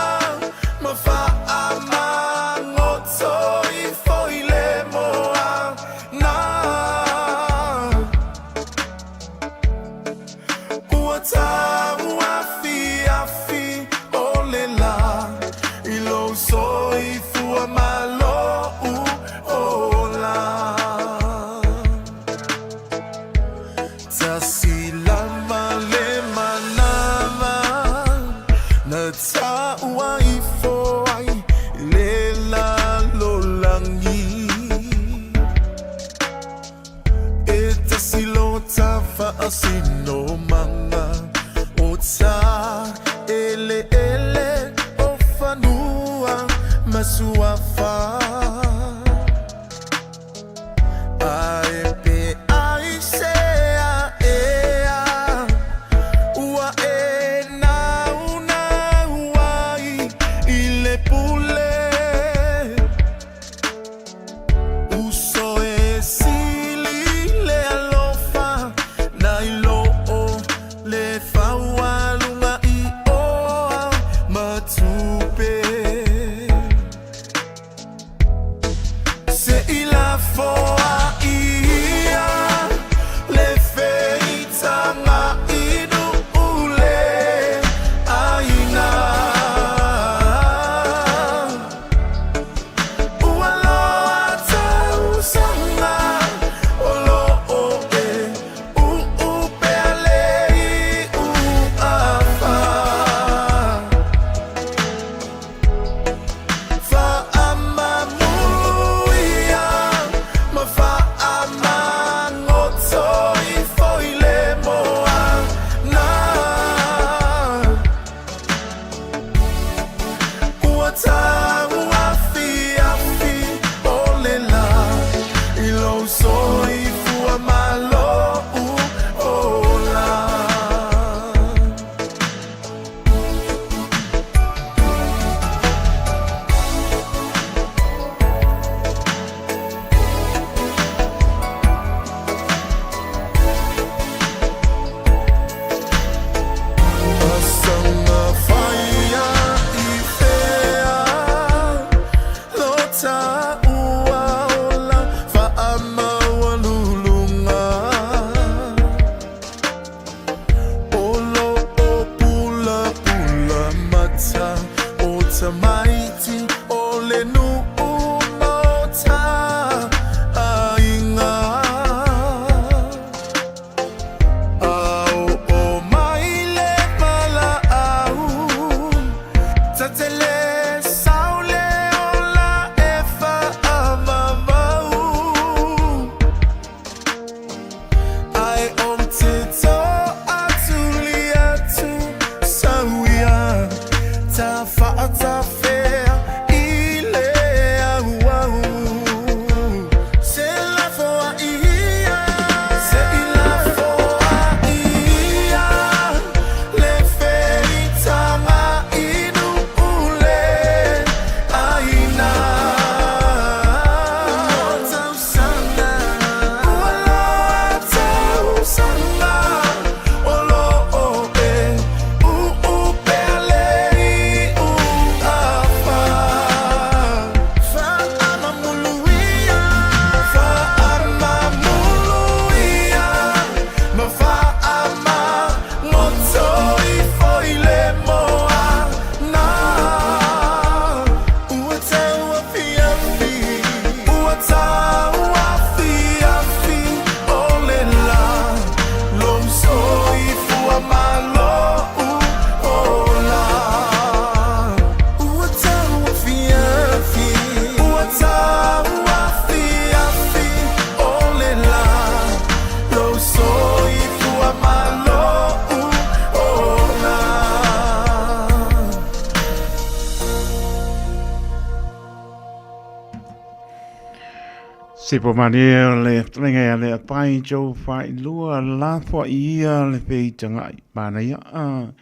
Sipo malie o le fetalaiga ia Leapai Joe Failua lafo i ia le feitagai manaia a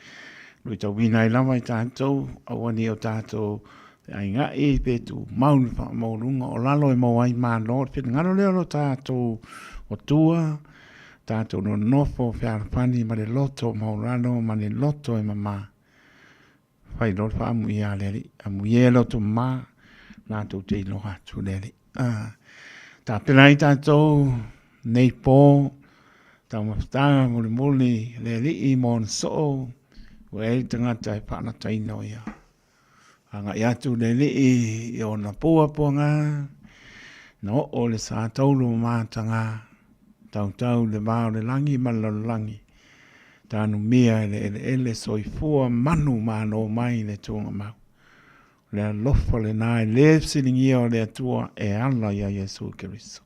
luitauina ai lava i tatou aua ne i o tatou feaiga'i pe tumau le faamaualuga o lalo e maua ai malo le finagalo lea o lo tatou Atua tatou nonofo fealofani ma le loto maualalo ma le loto e mama. Fai loa le faaamuia a le Alii, amuia e loto mama, latou te iloa atu le Alii. Ah, tapena ai tatou nei po, taumafataga mulimuli le Alii mo ona soo, ua i ai le tagata e faalataina o ia. Agai atu le Alii i ona puapuaga, na oo le sa taulu mataga, tautau le va o le lagi ma le lalolagi, Tanumia e le eleele soifua manu malo mai le tuugamau. O le alofa lena e le fesiligia o le Atua e ala ia Iesu Keriso.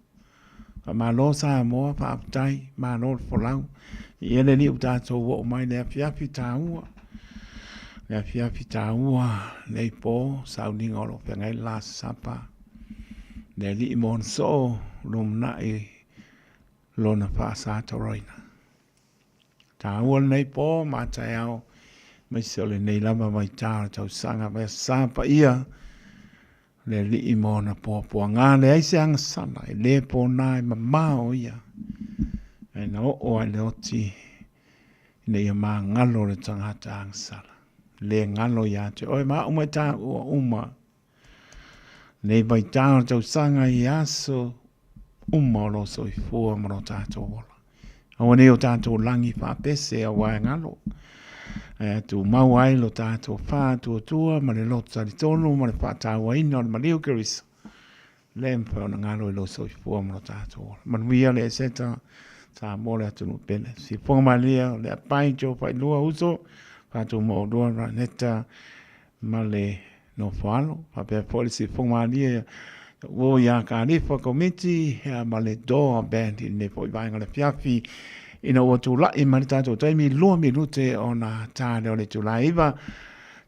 Faamalo Samoa, faafetai, malo le folau. Viia le Alii ua tatou oo mai le afiafi taua. Le afiafi taua lenei po, sauniga o lo o feagai le la sasapa. Le Alii mo ona soo lumanai lona faasatoroina. Taua lenei po ma taeao, aemaise o lenei lava vaita o le tausaga vaiasa paia, le Alii ma ona puapuaga, leai se agasala, e le pona e mamao ia, ae na oo lava i le oti ina ia magalo le tagata agasala. Le galo ia te oe ma au ma i taua uma Nei vaitau o le tausaga i aso uma o lo soifua ma lo tatou ola. Aua nei o tatou lagi faapese aua e galo. Ae tumau ai lo tatou faatuatua ma le loto talitonu ma le faatauaina o le maliu Keriso. Le mafai ona galo i lo soifua ma lo tatou ola. Manuia le Eseta Samoa le atunuu pele. Sifoga malie o le apai Joe Failua uso, Fatumua Raneta ma le nofoalo, faapea foi le siufofoga malie ua ia Kalifa Komiti ma le Doa Band i lenei foi vaega o le afiafi ina ua tulai mai le tatou taimi 2 minute ona ta lea o le itula e 9.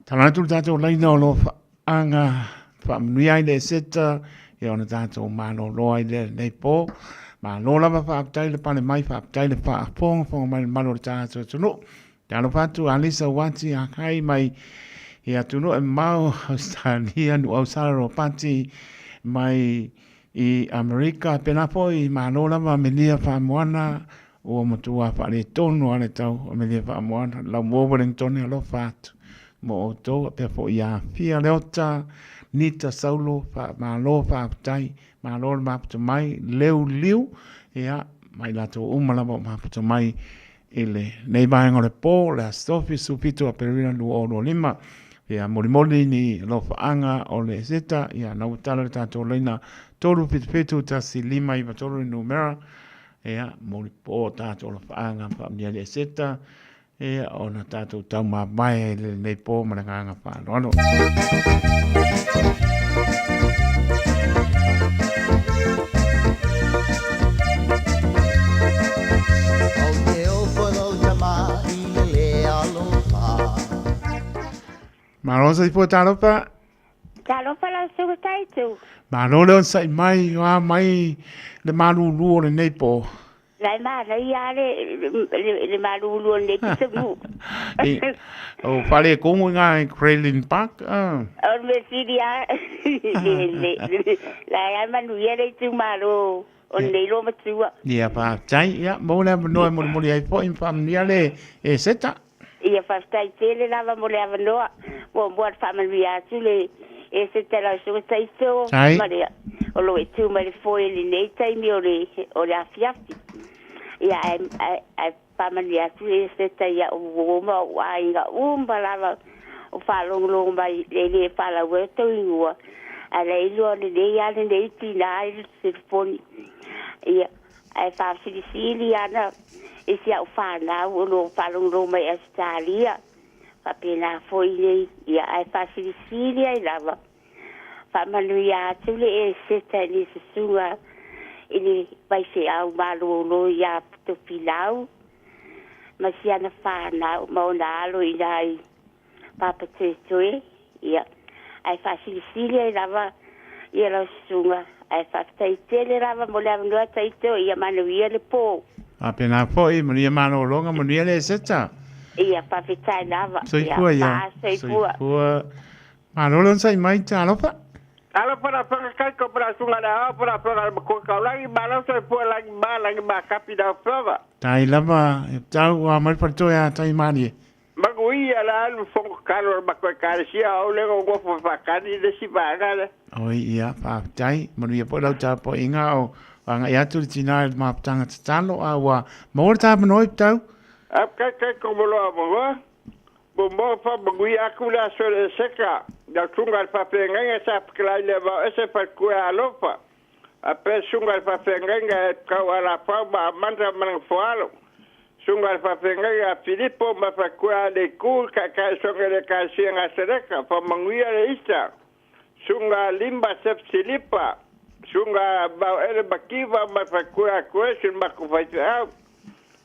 Tala atu le tatou laina o lo o faaga faamanuia ai le Eseta ia ona tatou malolo ai lea i lenei po. Malo lava faafetai le pale mai, faafetai le faafogafoga mai i le mamalu o le tatou atunuu. Talofa atu Alisa Uati Akai mai i atunuu e mamao Australia, Nuuausala Ropati mai i Amerika, pēlā foi malo lava Amelia Faamoana ua matua faaletonu lava le tau Amelia Faamoana, Laumua Wellington alofa atu mo outou, faapea foi ia Fia Leota, Nita Saulo, faamalo faafetai, malo le mafuta mai, Leu Liu, ia ma i latou uma lava o mafuta mai I lenei vaega o le po, le Aso Tofi 17 Aperila 2025, ia molimoli ni alofaaga o le Eseta, ia na ua tala le tatou laina 377 1593 le numera, ia molipo tatou alofaaga faamanuia le Eseta, ia ona tatou taumavae i lenei po ma le agaga faaaloalo. Malo soifua talofa. Talofa lau suka taitu. Malo le onosai mai, oa mai le malulu o lenei po. La e manaia le, le, le malulu o lenei pitonuu. O fale kongo i ngā Crailing Park. O le mea sili a, le, le, le, la e manuia le itumalo o lenei loa matua. Ia, faafetai. Ia, maua le avanoa e molimoli ai foi ma faamanuia le Eseta. Ia, faafetai tele lava mo le avanoa. Muamua le faamanuia atu le Eseta lau susuga Taito ma le o lo o e tu mai le foe i lenei taimi o le o le afiafi. Ia, ae, ae, ae faamanuia atu le Eseta i au uo ma ou aiga uma lava o faalogologo mai e le faalauea tou ingoa, ae la e iloa lelei lava lenei tina i le telefoni. Ia, Ae faasilisili ana i si au fanau o lo o faalogologo mai i Ausetalia, faapena foi nei, ia, ae faasilisili ai lava, faamanuia atu le Eseta i le susuga i le faifeau malolo ia Tofilau ma si ana fanau ma ona alo i ina i Papatoetoe, ia, ae faasilisili ai lava ia lau susuga Ae faafetai tele lava mo le avanoa Taito, ia manuia le po. Faapena foi, manuia malologa, manuia le Eseta. Ia, faafetai lava. Soifua ia. Ia, soifua. Soifua. Malo le onosai mai, talofa. Talofa la fanga kai ko pala sunga la ao pala fanga la ko ka lagi ma la soifua lagi ma lagi ma kapi da fava. Tai lava, e tau a mai palitoe a tai malie. Manuia la alu fongo kalo la makoe kalesia au le go fo fakani le si vaega le. Oi ia, faafetai, manuia foi lau tapuaiga o agai atu le tina i le mafutaga tatalo, a ua maua le tavanoa i Pitau? Au kai kai ko mo loa mo mo mo fa manuia aku le aso le seka lau sunga le faafeagaiga sa fekelai le vao ese falekua alofa a pe sunga le faafeagaiga e kau alafau ma amanda ma le foalo Suga le faafeagaiga a Filipo ma Fakua a le Ku, Kakai Soga le Ekalesia Gasereka, Faamanuia le Isa, Suga a Limba Sef Silipa, Suga a Vaoele Makiva ma Fakua a Koesi le makou faifeau,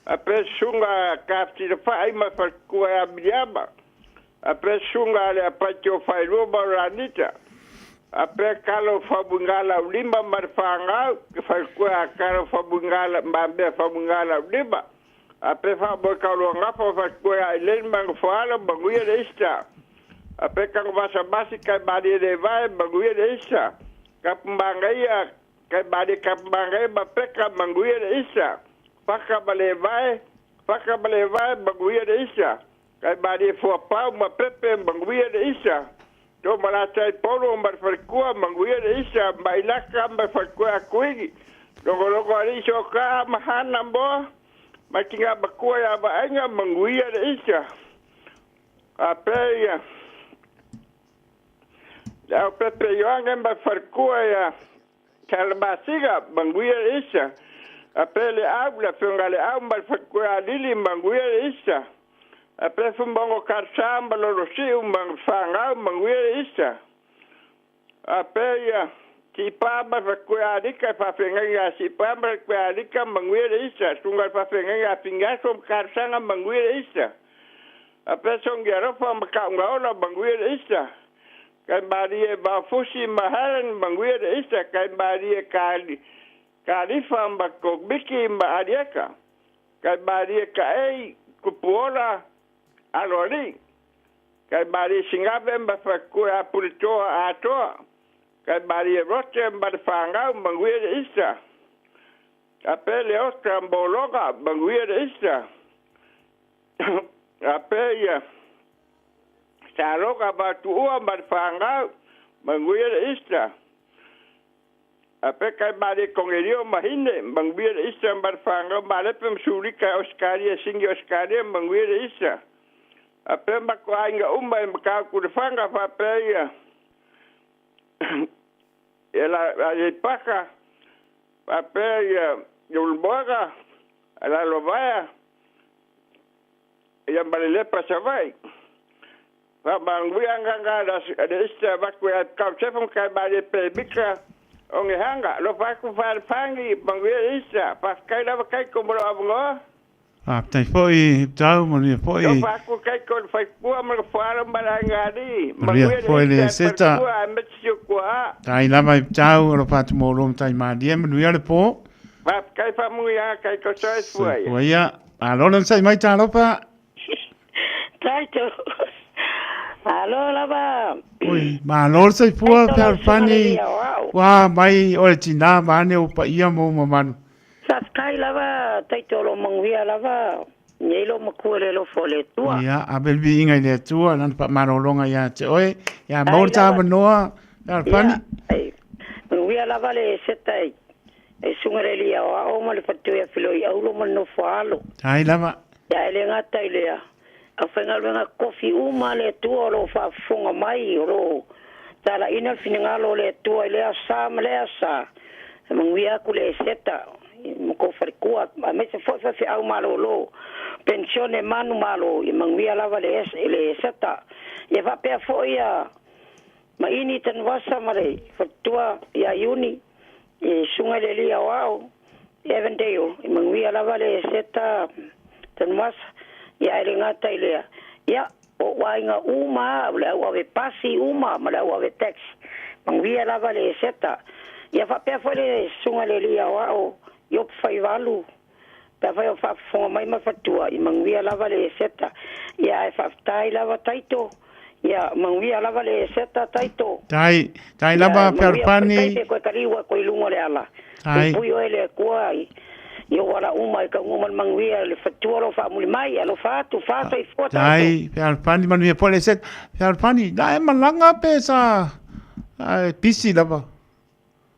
a pe Suga a Kaftilafai ma Fakua a Miliama, a pe Suga a le Apaiti o Failua ma Olanita, a pe Kalo Famuigalaulima ma le Fagau, ke Falekua a Kalo Famuigala ma Mea Famuigalaulima. A pe faamoe kauluagafa o falekua ia Ailen ma Nofoalo, manuia le Easter. A pe Kanovasamasi kai malie le vae, manuia le Easter. Kapumagaia kai malie Kapumagaia ma Peka, manuia le Easter. Faka ma le vae, Faka ma le vae, manuia le Easter. Kai malie Fuapau ma Pepe, manuia le Easter. To Malatai Polo ma le falekua, manuia le Easter. Mailaka ma le falekua a Kuini. Logologo alii sokaa ma Hana moa. Mai ki ngā makua i a Vaaiga, manuia le Easter. A pea ia le au pepe Ioane ma falekua ia Kalamasika, manuia le Easter. A pea le au, le afioga le au ma le falekua a Lili, manuia le Easter. A pea Fumogo Karsa ma Lolosiu ma whangau, manuia le Easter. A pea ia Sipa ma Fakue Alika, e faafeagaiga a Sipa ma Fakue Alika, manuia le Easter. Suga le faafeagaiga a Fingaso ma Kalosaga, manuia le Easter. A pea Songi Alofa ma Kaugaola, manuia le Easter. Kai malie Vaofusi ma Helen, manuia le Easter. Kai malie Kalifa ma Komiki ma Alieka. Kai malie Kaei, Kupuola, Aloalii. Kai malie Sigave ma Fakue a Puletoa atoa. Kai malie Rote ma le Fagau, manuia le Easter. A pe le Oscar Mologa, manuia le Easter. A pe ia Saloga ma Tuua ma le Fagau, manuia le Easter. A pe kai malie Kongelio ma Hine, manuia le Easter ma le Fagau Malepe ma Sulika Oscaria Singi Oscaria, manuia le Easter. A pe mako aiga uma e makau ku le faga faapea ia e la a paka faapea ia Ulumoega a Lalovaea ia ma le Lepa Savaii. Faamanuia agaga le Easter avatu e kau sefa ma kai malie pemika o Gehanga. Alofa atu Falefangi, manuia le Easter. Faafetai lava Kaiko mo lou avanoa. Faafetai foi Tau, manuia foi. Alofa atu Kaiko i le faipua ma le foalo ma le aiga alii. Manuia Manuia le foi le Easter Eseta. Faletua aemaise si ou tuaa. Tai lava i Tau, alofa atu mo lou matai malie, manuia le po. Faafetai faamanuiaga Kaiko soifua ia. Soifua ia. Malo le onosai mai Talofa. Taito. Alo lava. Oi, malo le soifua Taito lau susuga le Fealofani. lia o au. Ua mai o le tinā vaeane ou paia ma ou mamalu. Faafetai lava Taito o lo manuia lava nei lo matua le alofa o le Atua. Ia, ave le viiga i le Atua, Lana faamalologa ia te oe. Ia, maua Ai le lava. tāmanoa, Fealofani. Ia, ai. Manuia lava le seta i e susuga le lia o ao ma le faletua ia Filoi Aulo ma le nofo a alo. Tai lava. Ia e le gata i lea, aufaigaluega kofi uma a le Atua o lo o faafofoga mai, o lo o talaiina le finagalo o le Atua i lea sa ma lea sa, e manuia atu le Eseta ma kou falekua, aemaise foi faifeau malolo, penisione manumalo, ia manuia lava le Eseta. Ia faapea foi ia Maini Tanuvasa ma le faletua ia Iuni, e susuga i le Alii Aoao, Evandale, i manuia lava le Seta Tanumasa, ia ae le gata i lea, ia, o ou aiga uma lava, o le au ave pasi uma ma le au ave taxi, manuia lava le Seta. Ia faapea foi le susuga i le alii aoao Iopu Faivalu, pe afai o faafofoga mai ma fatua, ia manuia lava le Eseta. Ia ae faafetai lava Taito. Ia manuia lava le Eseta Taito. Tai, tai lava Fealofani. Ia manuia pe koe kaliu atu i luga o le ala. Puipui oe e le Atua i ou ala uma i taunuu ma le manuia le fatua o lo o faamuli mai. Alofa atu, fa soifua Taito. Tai, Fealofani manuia foi le Eseta. Fealofani, na e malaga pe sa pisi lava?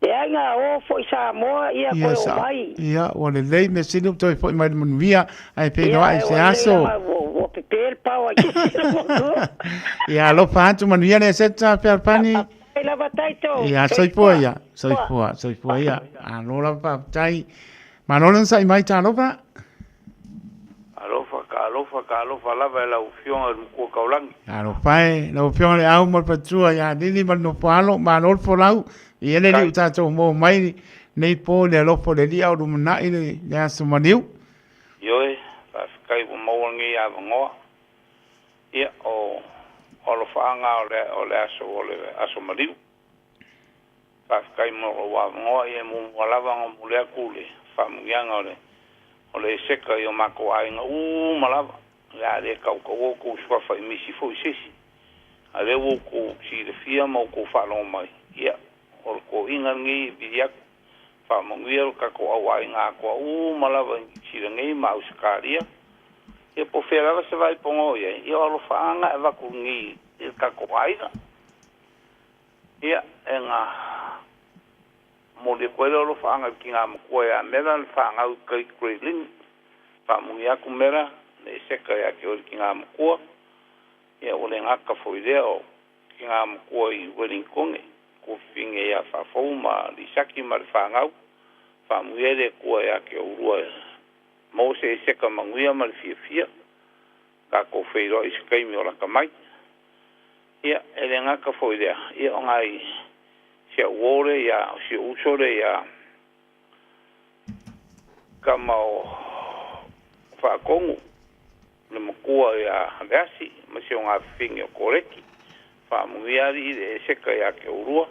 Leai na o foi Samoa ia koe o mai. Ia, ua lelei mea sili ua toe foi mai le manuia, ae feiloai i se aso. Ua pepe le pao ai ke Ia, alofa atu manuia le Eseta Fealofani. Faafetai lava Taito. Ia, soifua ia, soifua, soifua ia. Malo lava faafetai. Malo le onosai mai talofa. Alofa ka alofa ka alofa lava e lau Afioga i le Matua Taulagi. Alofa e, lau Afioga i le Au ma le Faletua ia Lili ma le Nofoalo, malo le folau, i ele liu tatou maua mai nei po i le alofa o le Alii a o lumanai le aso maliu. Ioe, faafetai ua maua lenei avanoa. Ia, o alofaaga o le aso o le aso maliu. Faafetai mo lou avanoa, ia e muamua lava ona momoli atu le faamanuiaga o le o le Eseka i o matou aiga uma lava. O le a le tautaua outou suafa i misi foi i se isi, a o lea ua outou silafia ma outou faalogo mai, ia, o le toeaina lenei e vili atu, faamanuia lo tatou au aiga atoa uma lava i Niu Sila nei ma Ausetalia, ia po o fea lava se vaai pono o i ai, ia o alofaaga e avatu nei i le tatou aiga. Ia, e na momoli atu ai le alofaaga i le tina matua ia Mela le fanau i tai Grey Lynn. Faamanuia atu Mela, le Eseka ia te oe le tina matua. Ia, ua le gata foi lea o tina matua i Welingtone, tuafafine ia Faafou ma Lisaki ma le fanau. Faamanuia le Atua ia te oulua e maua se Eseka manuia ma le fiafia. Tatou feiloai i se taimi o lata mai. Ia, e le gata foi i lea, ia o nai si au uo lea ia, o si ou uso lea ia tama o Faatonu, le matua ia Leasi ma si o gafafine o Koleti. Faamanuia Alii i le Eseka ia te oulua.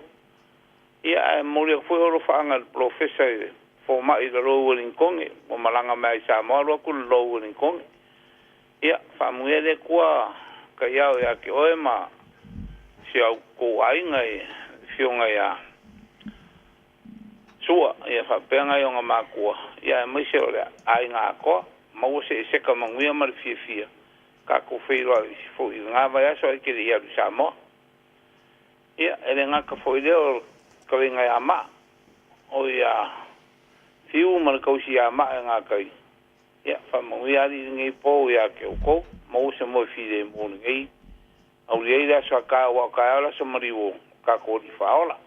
Ia, ae momoli atu foi alofaaga i le polofesa i le fomai i le Lower Ueligitone, ua malaga mai lava i Samoa alu atu i le Lower Ueligitone. Ia, faamanuia le Atua taiao ia te oe ma si au tou aiga i afioga ia Sua, ia faapea nai ona matua, ia aemaise o le aiga atoa, maua se eseka manuia ma le fiafia, tatou feiloai foi i lena vaiaso ae te le i alu i Samoa. Ia, e le gata foi i lea o le kavega ia Maa, o ia Fiu ma le tausi ia Maa e gatai. Ia, faamanuia Alii lenei po ia te outou, maua se moe filemu lenei. Auli ai le aso a taeao, aua o taeao le aso maliu o tatou alii faaola.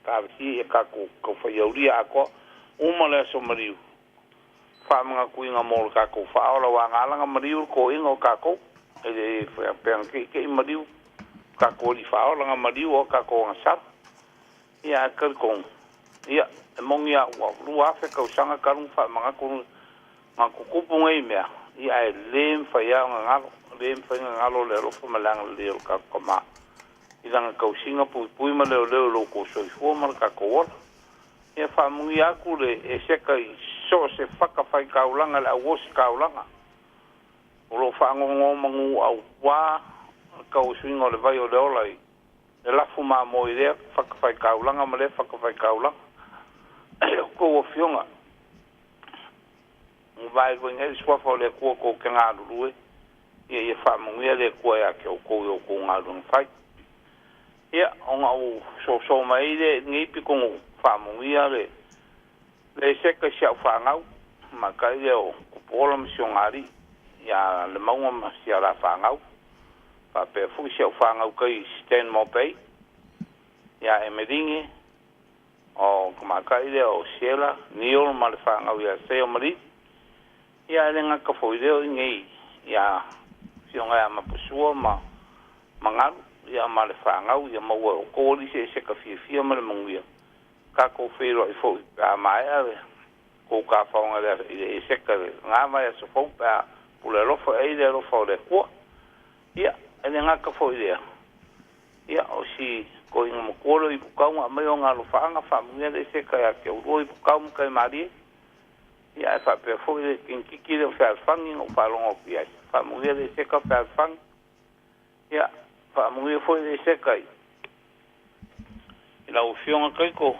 Talosia ia tatou taufaiaulia atoa uma le aso maliu, faamanatuina mo le tatou faaola, aua na ala ona maliu le toeaina o tatou, e le faapea na teitei maliu tatou alii faaola, na maliu o tatou agasala. Ia, ae talitonu, ia, e moni a ua 2000 tausaga talu ona faamanatu na tutupu nei mea, ia, ae le mafai lava ona galo, le mafai ona galo le alofa ma le agalelei o le tatou Tama i lana tausiga puipui ma leoleo i lo outou soifua ma le tatou ola. Ia faamanuia atu le Eseka i so o se fatafaitaulaga i le auositaulaga o lo o faanonomanu aua le tauasuina o le vai o le ola i le lafu mamoe i lea fatafaitaulaga ma lea fatafaitaulaga. E outou afioga, ua vaeluaina ai le suafa o le Atua tou te galulue, ia ia faamanuia le Atua ia te outou i outou galuega fai. Ia, ona ou soso mai ai lea i lenei pitoga faamanuia le Eseka i si au fanau, matai lea o Tupuola ma si ona alii, ia Lemauga ma si ala fanau, faapea foi si au fanau kai i Stanmore Bay, ia Emeline, o tamaitai lea o Siela, Neil ma le fanau ia Seo ma Lili. Ia, e le gata foi lea o i inei ia Afioga ia Mapasua ma Magalu, ia ma le fanau, ia maua e outou alii se eseka fiafia ma le manuia. Tatou feiloai foi pe a maea le kou tafaoga i le eseka i lena vaiaso fou pe a pule alofa i ai le alofa o le Atua. Ia, e le gata foi i lea, ia, o si Koiga matua lea o Ipukau na aumai ona alofaaga faamanuia le Eseka ia te oulua Ipukau ma Taimalie. Ia ae faapea foi le teinikiti lea o Fealofani na ou faalogo atu i ai. Faamanuia le Eseka Fealofani. Ia faamanuia foi le Eseka i i lau Afioga Taito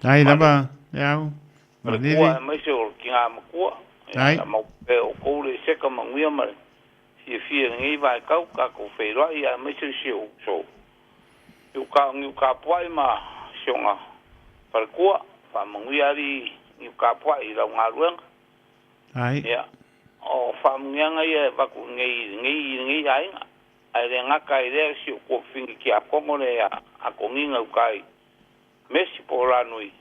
Ai lava Leau ma le Faletua aemaise o le tina matua. Ia maua pea e outou le Eseka manuia ma le fiafia i lenei vaitau tatou feiloai aemaise si ou uso Niu Kapuai ma si ona faletua. Faamanuia alii Niu Kapuai i lau galuega. Ia, o faamanuiaga ia e avatu i nei, i lenei aiga. Ae le gata ai lea, si ou tuafafine tiakono lea ia Akonina uta i Mesi po o Lanui.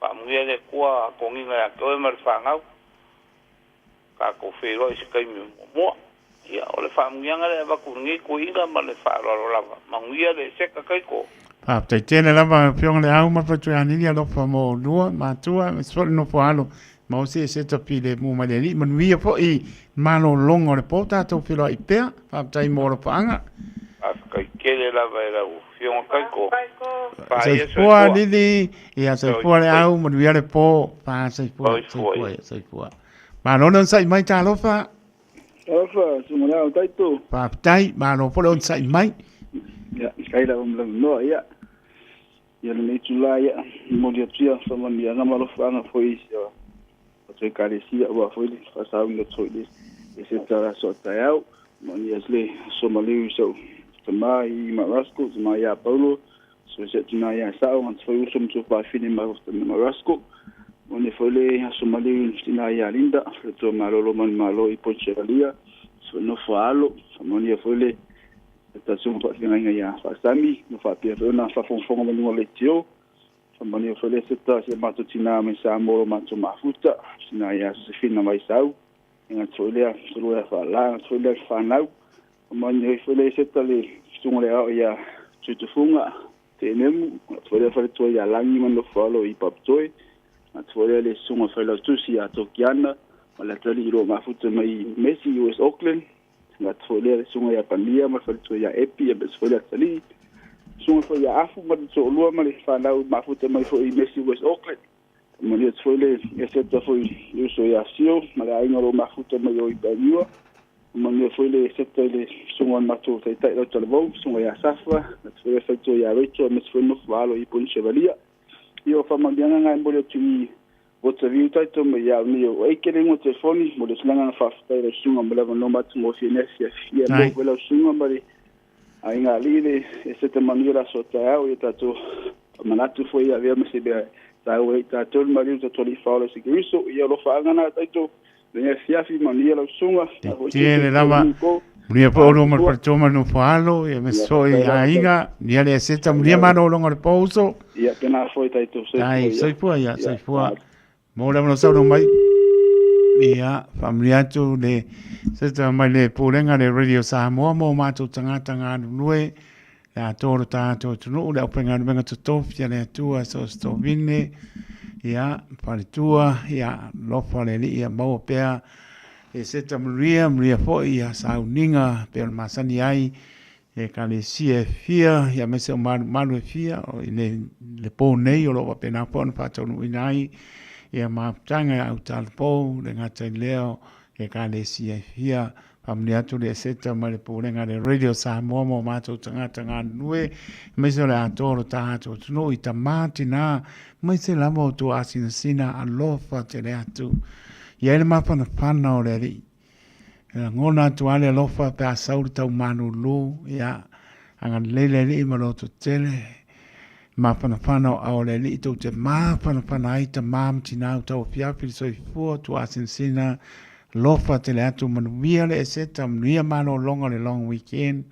Faamanuia le Atua Akonina ia te oe ma le fanau. Tatou feiloai i se taimi o muamua. Ia, o le faamanuiaga lea e avatu i lenei toeaina ma le faaaloalo lava. Manuia le Eseka Taito. Faafetai tele lava Afioga Leau ma le Faletuianini alofa mo oulua matua aemaise foi le nofo alo maua se eseta filemu mai le Alii manuia foi malologa o le po tatou feiloai pea faafetai mo alofaaga. Faafetai tele lava i lau Afioga Taito. Soifua Lili, ia soifua Leau manuia le po. Fa soifua soifua soifua. Malo le onosai mai talofa. Talofa, suga o taito. Faafetai, malo foi le onosai mai. Ia, kai lava ma lau ia. Ia lenei itula ia, momoli atu ia faamanuiaga ma alofaaga foi i si o matou Ekalesia aua foi le faasauni atu foi i le se aso a taeao. Manuia atu le aso maliu i si ou tama i Mark Ruskell, tama ia Paulo, so si ou tina ia Sao, gata foi uso ma tuafafine ma ma Ruskell. Manuia foi le aso maliu i le tina ia Linda, faletua malolo manumalo i Port Chevalier, so nofo a alo. Manuia foi le tatou faafeagaiga ia Faasami, ma faapea foi ona faafogafoga mai luga o le leitio. Faamanuia foi le Eseta si o matou tina mai Samoa o lo matou mafuta, tina ia Sosefina Vaisau, e gata foi lea Solua ia Faala, gata foi lea fanau. Faamanuia foi le Eseta le susuga le ao ia Tuitufunga Teenemu, gata foi lea faletua ia Lagi ma Nofoalo i Papatoe, gata foi lea le susuga Failautusi ia Tokiana, ma le atalii i lo mafuta mai Messi US Auckland, Gata foi lea le susuga ia Pania ma le faletua ia Epi aemaise foi le atalii. Susuga foi ia Afu ma le toalua ma le fanau mafuta mai foi i Messi West Auckland. Manuia atu foi le Eseta foi le uso ia Sio ma le aiga o lo o mafuta mai o i Paniua. Manuia foi le Eseta i le susuga o le matou taitai lau talavou, susuga ia Safa, gata foi le faletua ia Rachel aemaise foi le nofo alo i Ponisevalia. Ia o faamanuiaga na e momoli atu i Waterview taito mai ia au nei o Eike le ingoa telefoni mo le silanga na faafetai lau susuga mo le avanoa matagofie nei afiafi. Ia mo foi lau susuga ma le aiga alii le eseta manuia le aso taeao ia tatou manatu foi ia avea ma se mea taua ai tatou le maliu tatou alii faaola Iesu Keriso. Ia alofaaga na taito lenei afiafi manuia lau susuga. Tele lava. Manuia foi oulua ma le faletua ma le nofo alo, ia aemaise foi aiga, manuia le eseta, manuia malologa o le po uso. Ia pena foi taito soifua. Ai, soifua ia, soifua. Mo le avanoa saunoa mai. Ia, faamanuia atu le seta mai le Pulega le Radio Samoa mo matou tagata galulue, le atoa o lo tatou atunuu, le aufaigaluega totofi a le Atua so o se tovine, ia, faletua, ia, alofa le Alii ia maua pea e seta manuia, manuia foi ia sauniga pei ona masani ai e Ekalesia e fia, ia aemaise o malumalu e fia, o i le, le pō nei o lo o faapena foi ona faataunuuina ai ia mafutaga e au talapou, le gata i lea o Ekalesia e fia. Faamanuia atu le Eseta mai le Pulega a le Radio Samoa mo matou tagata galulue, aemaise o le atoa o lo tatou atunuu i tamā tinā, aemaise lava o tua asinasina alofa tele atu. I ai le mafanafana o le Alii. E lagona atu lava le alofa pe a sau le tau malūlū, ia, agalelei le Alii ma loto tele, mafanafana o ao o le Alii tou te mafanafana ai tamā ma tinā u tauafiafi le soifua tua asinasina Alofa tele atu manuia le Eseta, manuia malologa le long weekend,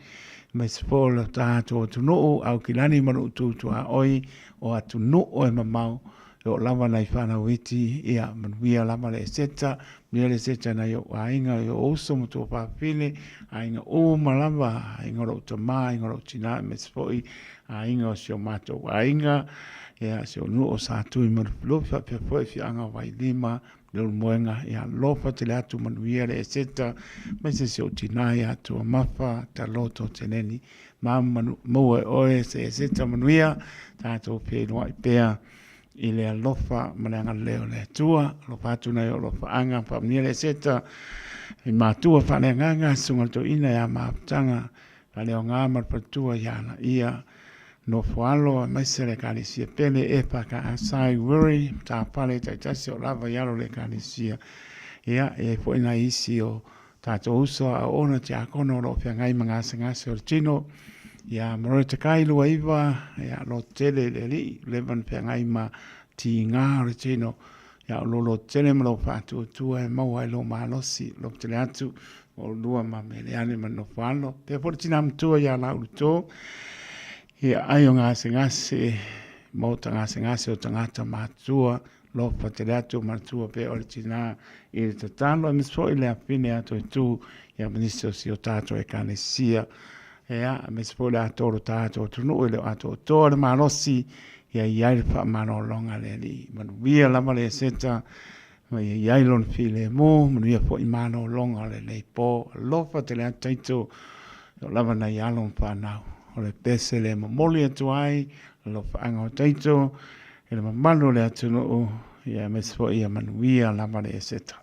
aemaise foi o le tatou atunuu, Aukilani ma lou tu tuaoi o atunuu e mamao, e oo lava nai fanau iti, ia manuia lava le Eseta, manuia le Eseta nai ou aiga, i ou uso ma tuafafine, aiga uma lava, aiga o lou tama, aiga o lou tina, aemaise foi aiga o si o matou aiga. Ia, si ou nuu o Satui ma Lufilufi, faapea foi afioaga o Vailima, Leulumoega, ia alofa tele atu manuia le Eseta, aemaise si ou tina ia Tuamafa, Taloto Teneni, ma manu, maua e oe se Eseta manuia, tatou feiloai pea i le alofa ma le agalelei o le Atua. Alofa atu nai ou alofaaga, faamanuia le Eseta i matua faaleagaga, susuga i le toeaina ia Mafutaga, Faaleoga ma le faletua ia Alaia, Nofoalo aemaise le Ekalesia pele EFKS i Wiri, Matapale taitasi o lava i alo o le Ekalesia. Ia, e i ai foi nai isi o tatou uso a auauna tiakono o lo o feagai ma gasegase o le tino. Ia, Marota Kai 29, ia, loto tele i le Alii, ua leva ona feagai ma tiga o le tino. Ia, o lou loto tele ma lou faatuatua e maua ai lou malosi, loto tele atu o lua ma Meleane ma Nofoalo. Pea foi le tina matua ia Lauluto, ia ai o gasegase, maota gasegase o tagata matutua, lofa tele atu matua pea o le tina i le tatalo, aemaise foi le afine a Toetu, ia ma nisi o si o tatou Ekalesia. Ia, aemaise foi le atoa o lo tatou atunuu e le o atoatoa le malosi, ia i ai le faamalologa a le Alii. Manuia lava le Eseta, ma ia i ai lona filemu, manuia foi malologa o lenei po. Alofa tele atu Taito, o lava nai alo ma fanau. O le pese le momoli atu ai, alofaaga o Taito, i le mamalu o le atunuu, ia aemaise foi ia manuia lava le Eseta.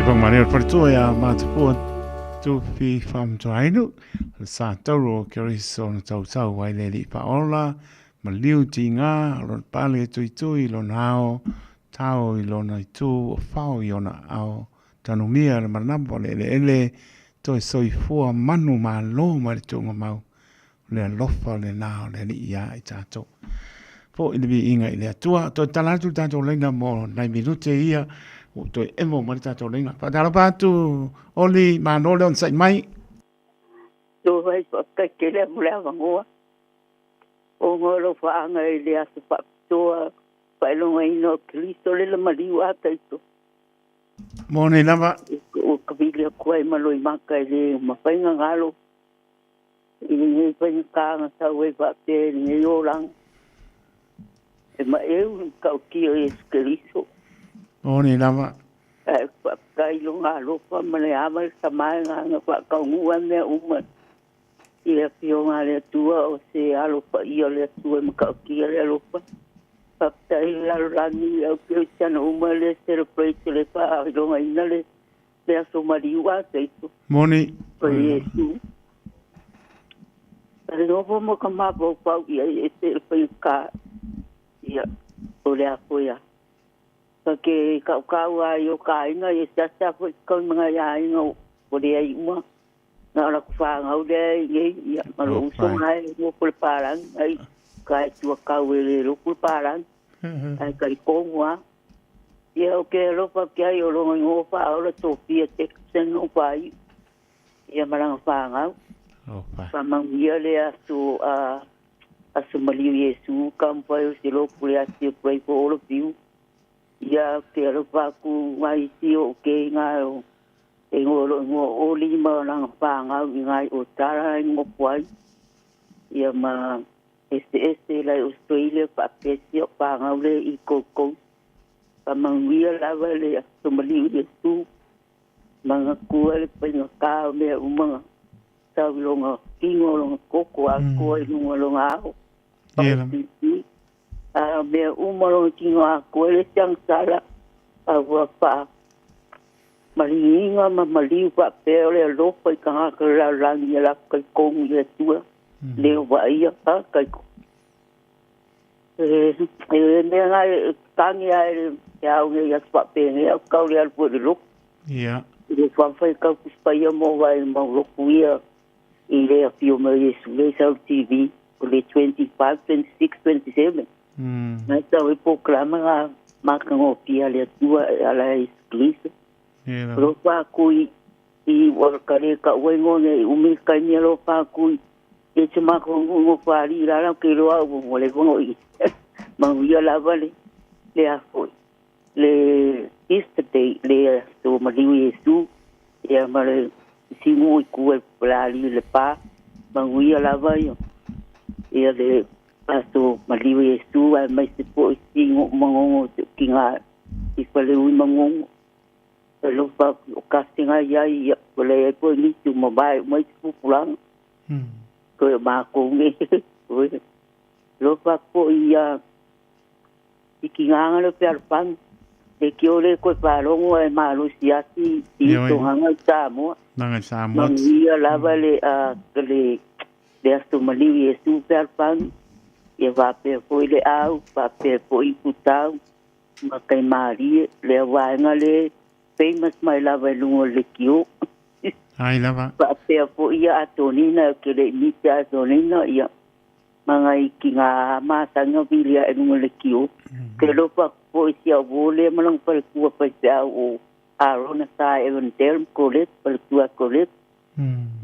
Whangamania o Wharetua ia Mātapua Tupi Whamtuainu, le sa tauro o Keriso na tautau ai le li whaola, ma liu ti ngā, lona pale e tuitui, lona ao, tao i lona itu, o whao i ona ao, tanumia le manapa le ele ele, toe soifua manu malo mai le tuuga mau, o le alofa lenā o le Alii iā i tātou. Foʻi le viiga i le Atua. Toe tala atu le tatou laina mo nai minute ia, ua toe emo mai le tatou laina. Faatalofa atu, Oli, malo le onosai mai. Tō ai whakakai tele mo le avanoa. O ngā alofaanga i le aso faapitoa faailogaina o Keriso le la maliu a taito. Mo nei lava. O ka vili aku ai ma Loimaka i le mafai gagalo i lenei faigata na sau ai faapea i lenei olaga. E maʻeu le matautia o Iesu Keriso. Mo nei lava. Ae faafetai i lona alofa ma le ava i le tama e gagana faataunuu ai mea uma i le afioga a le Atua o se alo paia o le Atua e matautia le alofa. Faafetai i le lalolagi i au kerisiano uma lea celebrate le faailogaina le le aso maliu a Keriso. Moni. O Iesu. E nofo ma ka mafaufau i ai e se le faigata ia o le a foi a. Ka ke kaukau a i o ka aiga ia se asa foi kau mga ia aiga o le ai uma. Na o la ku whāngau lea i nei, ia, ma lo uso ngai mo ko le pālangi, ai, ka e tua kau e le loku le pālangi, ai ka i kongu a. Ia o ke alofa ke ai o longa ingoa whaaola tō Pia Jackson o whai, ia maranga whāngau. Whamanguia le aso a aso maliu Iesu, ka mwhai o se loku le asi o pray for all of you. Ia ke alofa aku ngai isi o ke ngā o e ngoa lo ngoa o lima o langa whāngau i ngai o tara i ngopo ai. Ia ma ese ese lai Australia whaapesi o whāngau le i koukou. Whamanguia lava le aso maliu Iesu. Manga kua le painga kā o mea umanga. Tau i longa kingo longa koko a kua i lunga longa ao. A mea uma longa kingo a kua le siang sala. A ua wha malinginga ma maliu wha pea o le alofa i kangaka le lalolagi e laku kai kongu i Atua. Leo vaia ka kai ko. E mea ngai tangi ai le au ngai atu wha au kau le alu po le loku. Ia. I le whawhai kau kuspaia mo vai mau loku ia i le afio mai Iesu le sau TV o le 25, 26, 27. Ngai tau e programa ngā makangopia le Atua e ala e Iesu Keriso. Lo whākui i wakare ka ue ngone i umi kai mea lo whākui e te mako ngungo whāri rara ke roa ua mo le vongo i. Manguia lava le le afoi. Le Easter Day le aso maliu Iesu ia ma le singu i kue plali le pa manguia lava ia. Ia le aso maliu Iesu ai mai se po i singu mangongo te ki ngā i whale ui mangongo. E lofa o kasinga ia ia o le e po ni tu mabai mai te pupulanga. Ko e mā nge. Lofa po ia i ki ngā le pe alpang. E ki ole koe whārongo e mālo siasi i tō hanga i Samoa. Nanga i Samoa. Manguia lava le le aso maliu Iesu pe alpang. Ia whapea foi le au, whapea foi putau. Ma kai mārie, le waenga le famous mai lava i lunga o le kio. Ai lava. Whapea foi ia atonina, ke le mite atonina, ia mga i ki ngā mātanga vilia e lunga le kio. Ke lopa po i sia wole malang pale kua pai te au o Arona sa Evan Delm Kolet, pale kua Kolet.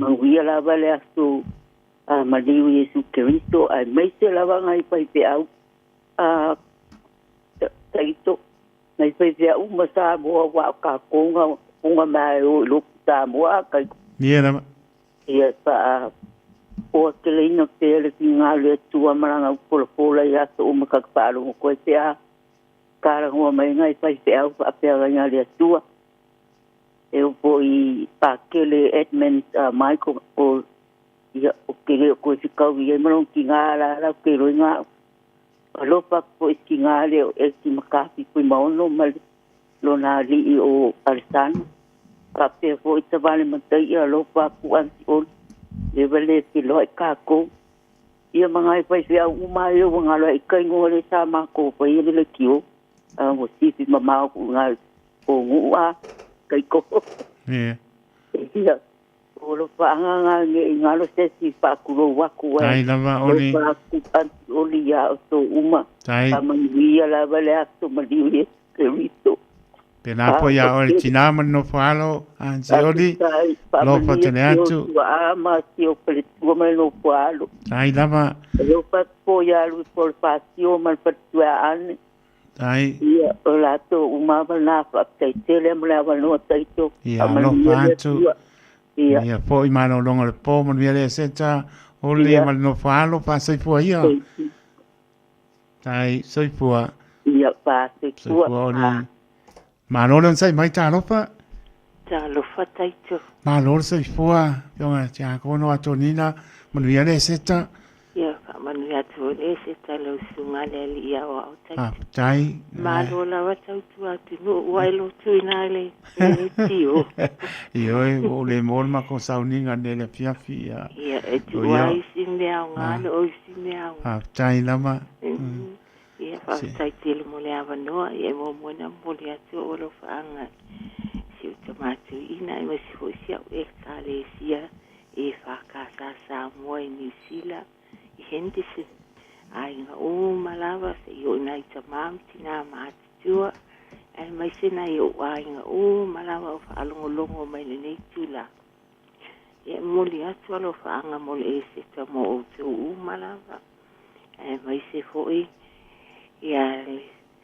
Manguia lava le aso a maliu Iesu Keriso, ai meise lava ngai pai te au a taito. Ngai pai te au ma Samoa wa ka konga, konga mai o loku Samoa kai. Ia lava. Ia pa o te leina te le ki ngā le tua maranga upola pola i aso o makaka paalongo koe te a. Kara ngua mai ngai pai te au pa pea ngā le tua. E o po i pākele Edmund Michael o ia o ke leo koe si kau i e marong ki ngā la la ke roi ngā. Alofa po i ki ngā leo e ki makapi pui maono ma lona li o Alessandro. Faapea foi tavale matai ia alofa aku Aunty Oli leva le feiloai tatou. Ia ma nai faifeau uma ia ua galo ai ka igoa lea sa matou faia le leitio a ua sifi mamao foi i ina i Ponu'u a Taitoho. Ia. Ia, o alofaaga na ne i galo se isi faatulou atu ae Tai lava Oli. alofa atu Aunty Oli ia outou uma. Tai. Faamanuia lava le aso maliu i Iesu Keriso. Pēlā foi iā oe le tinā ma le nofo alo, Aunty Oli, alofa tele atu. Tuaa ma si o faletua ma le nofo alo. Tai lava. Alofa atu foi ia Lui Polofasio ma le faletua Ane. Tai. Ia, o latou uma lava lena faafetai tele mo le avanoa Taito. Ia, alofa atu. Ia. Ia foi malologa o le po, manuia le Eseta, Oli ma le nofo alo, faasoifua ia. Tai, soifua. Ia, faasoifua. Soifua Oli. Malo le onosai mai talofa. Talofa Taito. Malo le soifua, Afioga Tiakono Atonina, manuia le Eseta. Ia, faamanuia atu foi le Eseta i lau susuga le Alii Aoao Taito. Faafetai. Malo lava tautua atunuu ua e lotu ina le leitio. Ioe, ua ou le maua le matou sauniga nei le afiafi. Ia, Ia, e tuua ai isi mea aoga na o isi mea aoga. Faafetai lava. Ia, faafetai tele mo le avanoa. Ia, e muamua ona momoli atu ou alofaaga i si ou tama tuuina aemaise foi si au Ekalesia EFKS Samoa i Niu Sila, i Henderson. Aiga uma lava, seia oo i nai tama ma tina matutua, aemaise nai ou aiga uma lava o faalogologo mai lenei itula. Ia, e momoli atu alofaaga mo le Eseta mo outou uma lava. Aemaise foi ia le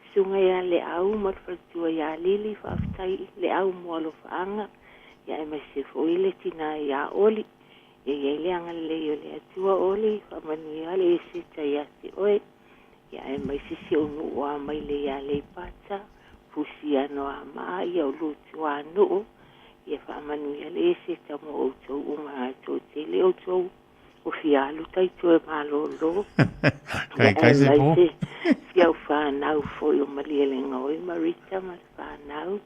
Susuga ia Leau ma le faletua ia Lili, faafetai Leau mo alofaaga, ia aemaise foi le tina ia Oli. Ia i ai le agalelei o le Atua Oli, faamanuia le Eseta ia te oe. Ia aemaise si ou nuu a maile ia Aleipata, Fusi Anoamaa, ia o Lutuanuu, ia faamanuia le Eseta mo outou uma a toatele outou. O fia alu taito e malolo. Kai kai se po. Si au whanau foi o Malielegaoi ma Rita ma le whanau.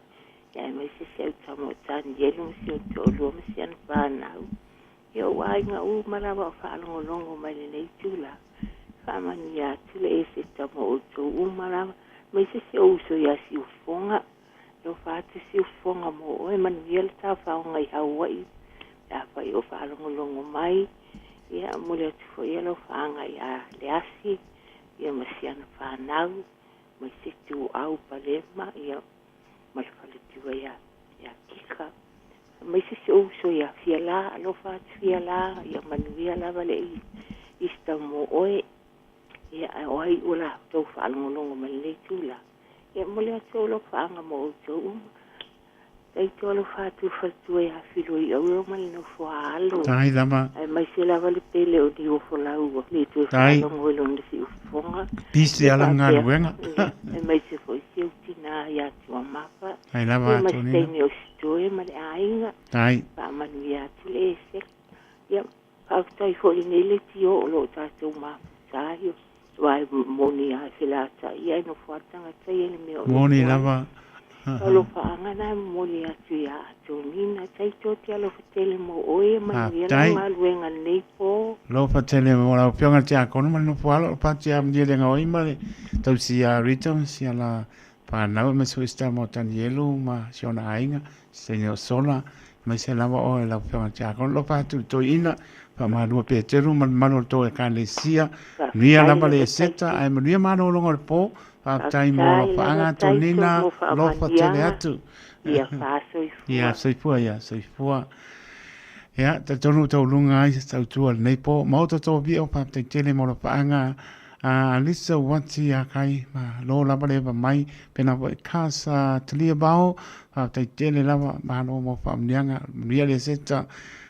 Ia aemaise si au tama o Tanielu ma si ou toalua ma si ana whanau. Ia o aiga uma lava o faalogologo mai lenei itula. Faamanuia atu le Eseta mo outou uma lava, aemaise si ou uso ia Siufoga. Alofa atu Siufoga mo oe, manuia le tafaoga i Hawaii pe afai o faalogologo mai. Ia, momoli atu foi alofaaga ia Leasi, ia ma si ana fanau, aemaise Tuau Palema, ia ma le faletua ia ia Kika. Aemaise si ou uso ia Fiala, alofa atu Fiala, ia manuia lava le Easter mo oe. Ia, ae o ai ua la outou faalogologo mai lenei itula. Ia momoli atu ou alofaaga mo outou uma. Taito alofa atu faletua ia Filoi Auro ma le nofo a alo. Tai lava. Aemaise lava le pele o Niuofolau ua le toe Tai. faalogo i lona siufofoga. Pisi Ia ala faapea galuega. ia aemaise foi si ou tina ia Tuamafa. Tai lava Ia ma se Atonina. taimi o Sitoe ma le aiga. Tai. Faamanuia atu le Eseka. Ia faafetai foi i lenei leitio o lo o tatou mafuta ai. Aua e moni lava e felataia e nofo lava le tagata ia i le mea o Moni nofo ai. lava. O alofaaga na e momoli atu ia Atonina. Taito te alofa tele mo oe, manuia lau Faafetai. galuega i lenei po. Alofa tele mo lau Afioga i le Tiakono ma le nofo alo o le Pati a Manuia le Gaoi ma le tausi ia Rita ma si ana fanau aemaise foi si tama o Tanielu ma si ona aiga, si teine o Sola, aemaise lava oe lau Afioga i le Tiakono. Alofa atu i le Toeaina, Faamalua Peteru ma le mamalu o le tou Ekalesia. Manuia Faafetai lava le lava Eseta Taito. ae manuia malologa o le po. Faafetai mo Faafetai alofaaga lava Taito Tonina, mo alofa tele faamanuiaga. atu. Ia faasoifua. Ia soifua, ia soifua. Ia, talitonu ua tauluga ai se tautua i lenei po. Maota Tovio, faafetai tele mo alofaaga a Alisa Uati ia kai malo lava le eva mai. Pena foi Casa Talia Bao, faafetai tele lava, malo mo faamanuiaga, manuia le Eseta.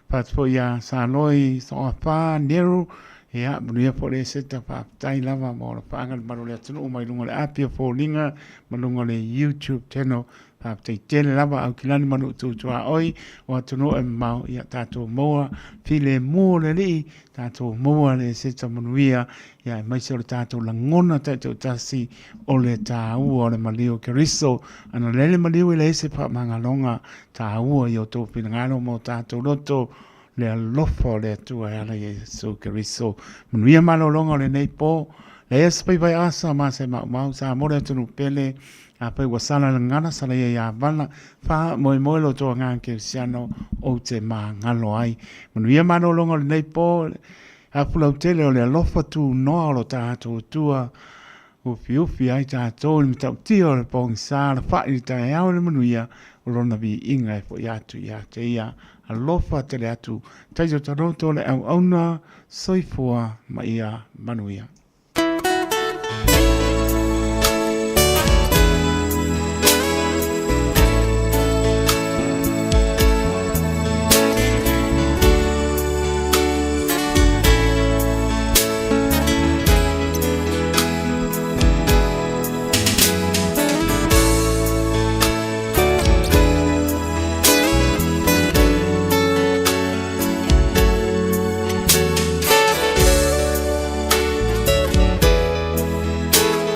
Faafetai foi ia Saloi Soafa Neru, Ia, manuia foi le Eseta, faafetai lava mo alofaaga le mamalu o le atunuu mai luga o le api o foliga ma luga o le YouTube channel. Faafetai tele lava Aukilani ma Nuu Tuaoi o atunuu e mamao, ia tatou maua filemu o le Alii, tatou maua le Eseta manuia, ia aemaise o le tatou lagona taitoatasi o le taua o le maliu o Keriso. Ana lele maliu e leai se faamagaloga taua i o outou finagalo ma o tatou loto, le alofa o le Atua e ala i Iesu Keriso. Manuia malologa o lenei po, leai se paivai asa ma se maumau, sa mo le atunuu pele, afai ua sala le gagana, sala ia ia vala, faamoemoe lo outou agaga kerisiano ou te magalo ai. Manuia malologa o lenei po, afu lautele o le alofa tunoa o lo tatou Atua, Ufiufi ai tatou i le matautia o le pogisa, lafa'i i le taeao i le manuia o Lona viiga e fo'i atu ia te Ia. Alofa tele atu, taito taloto le auauna, soifua ma ia manuia.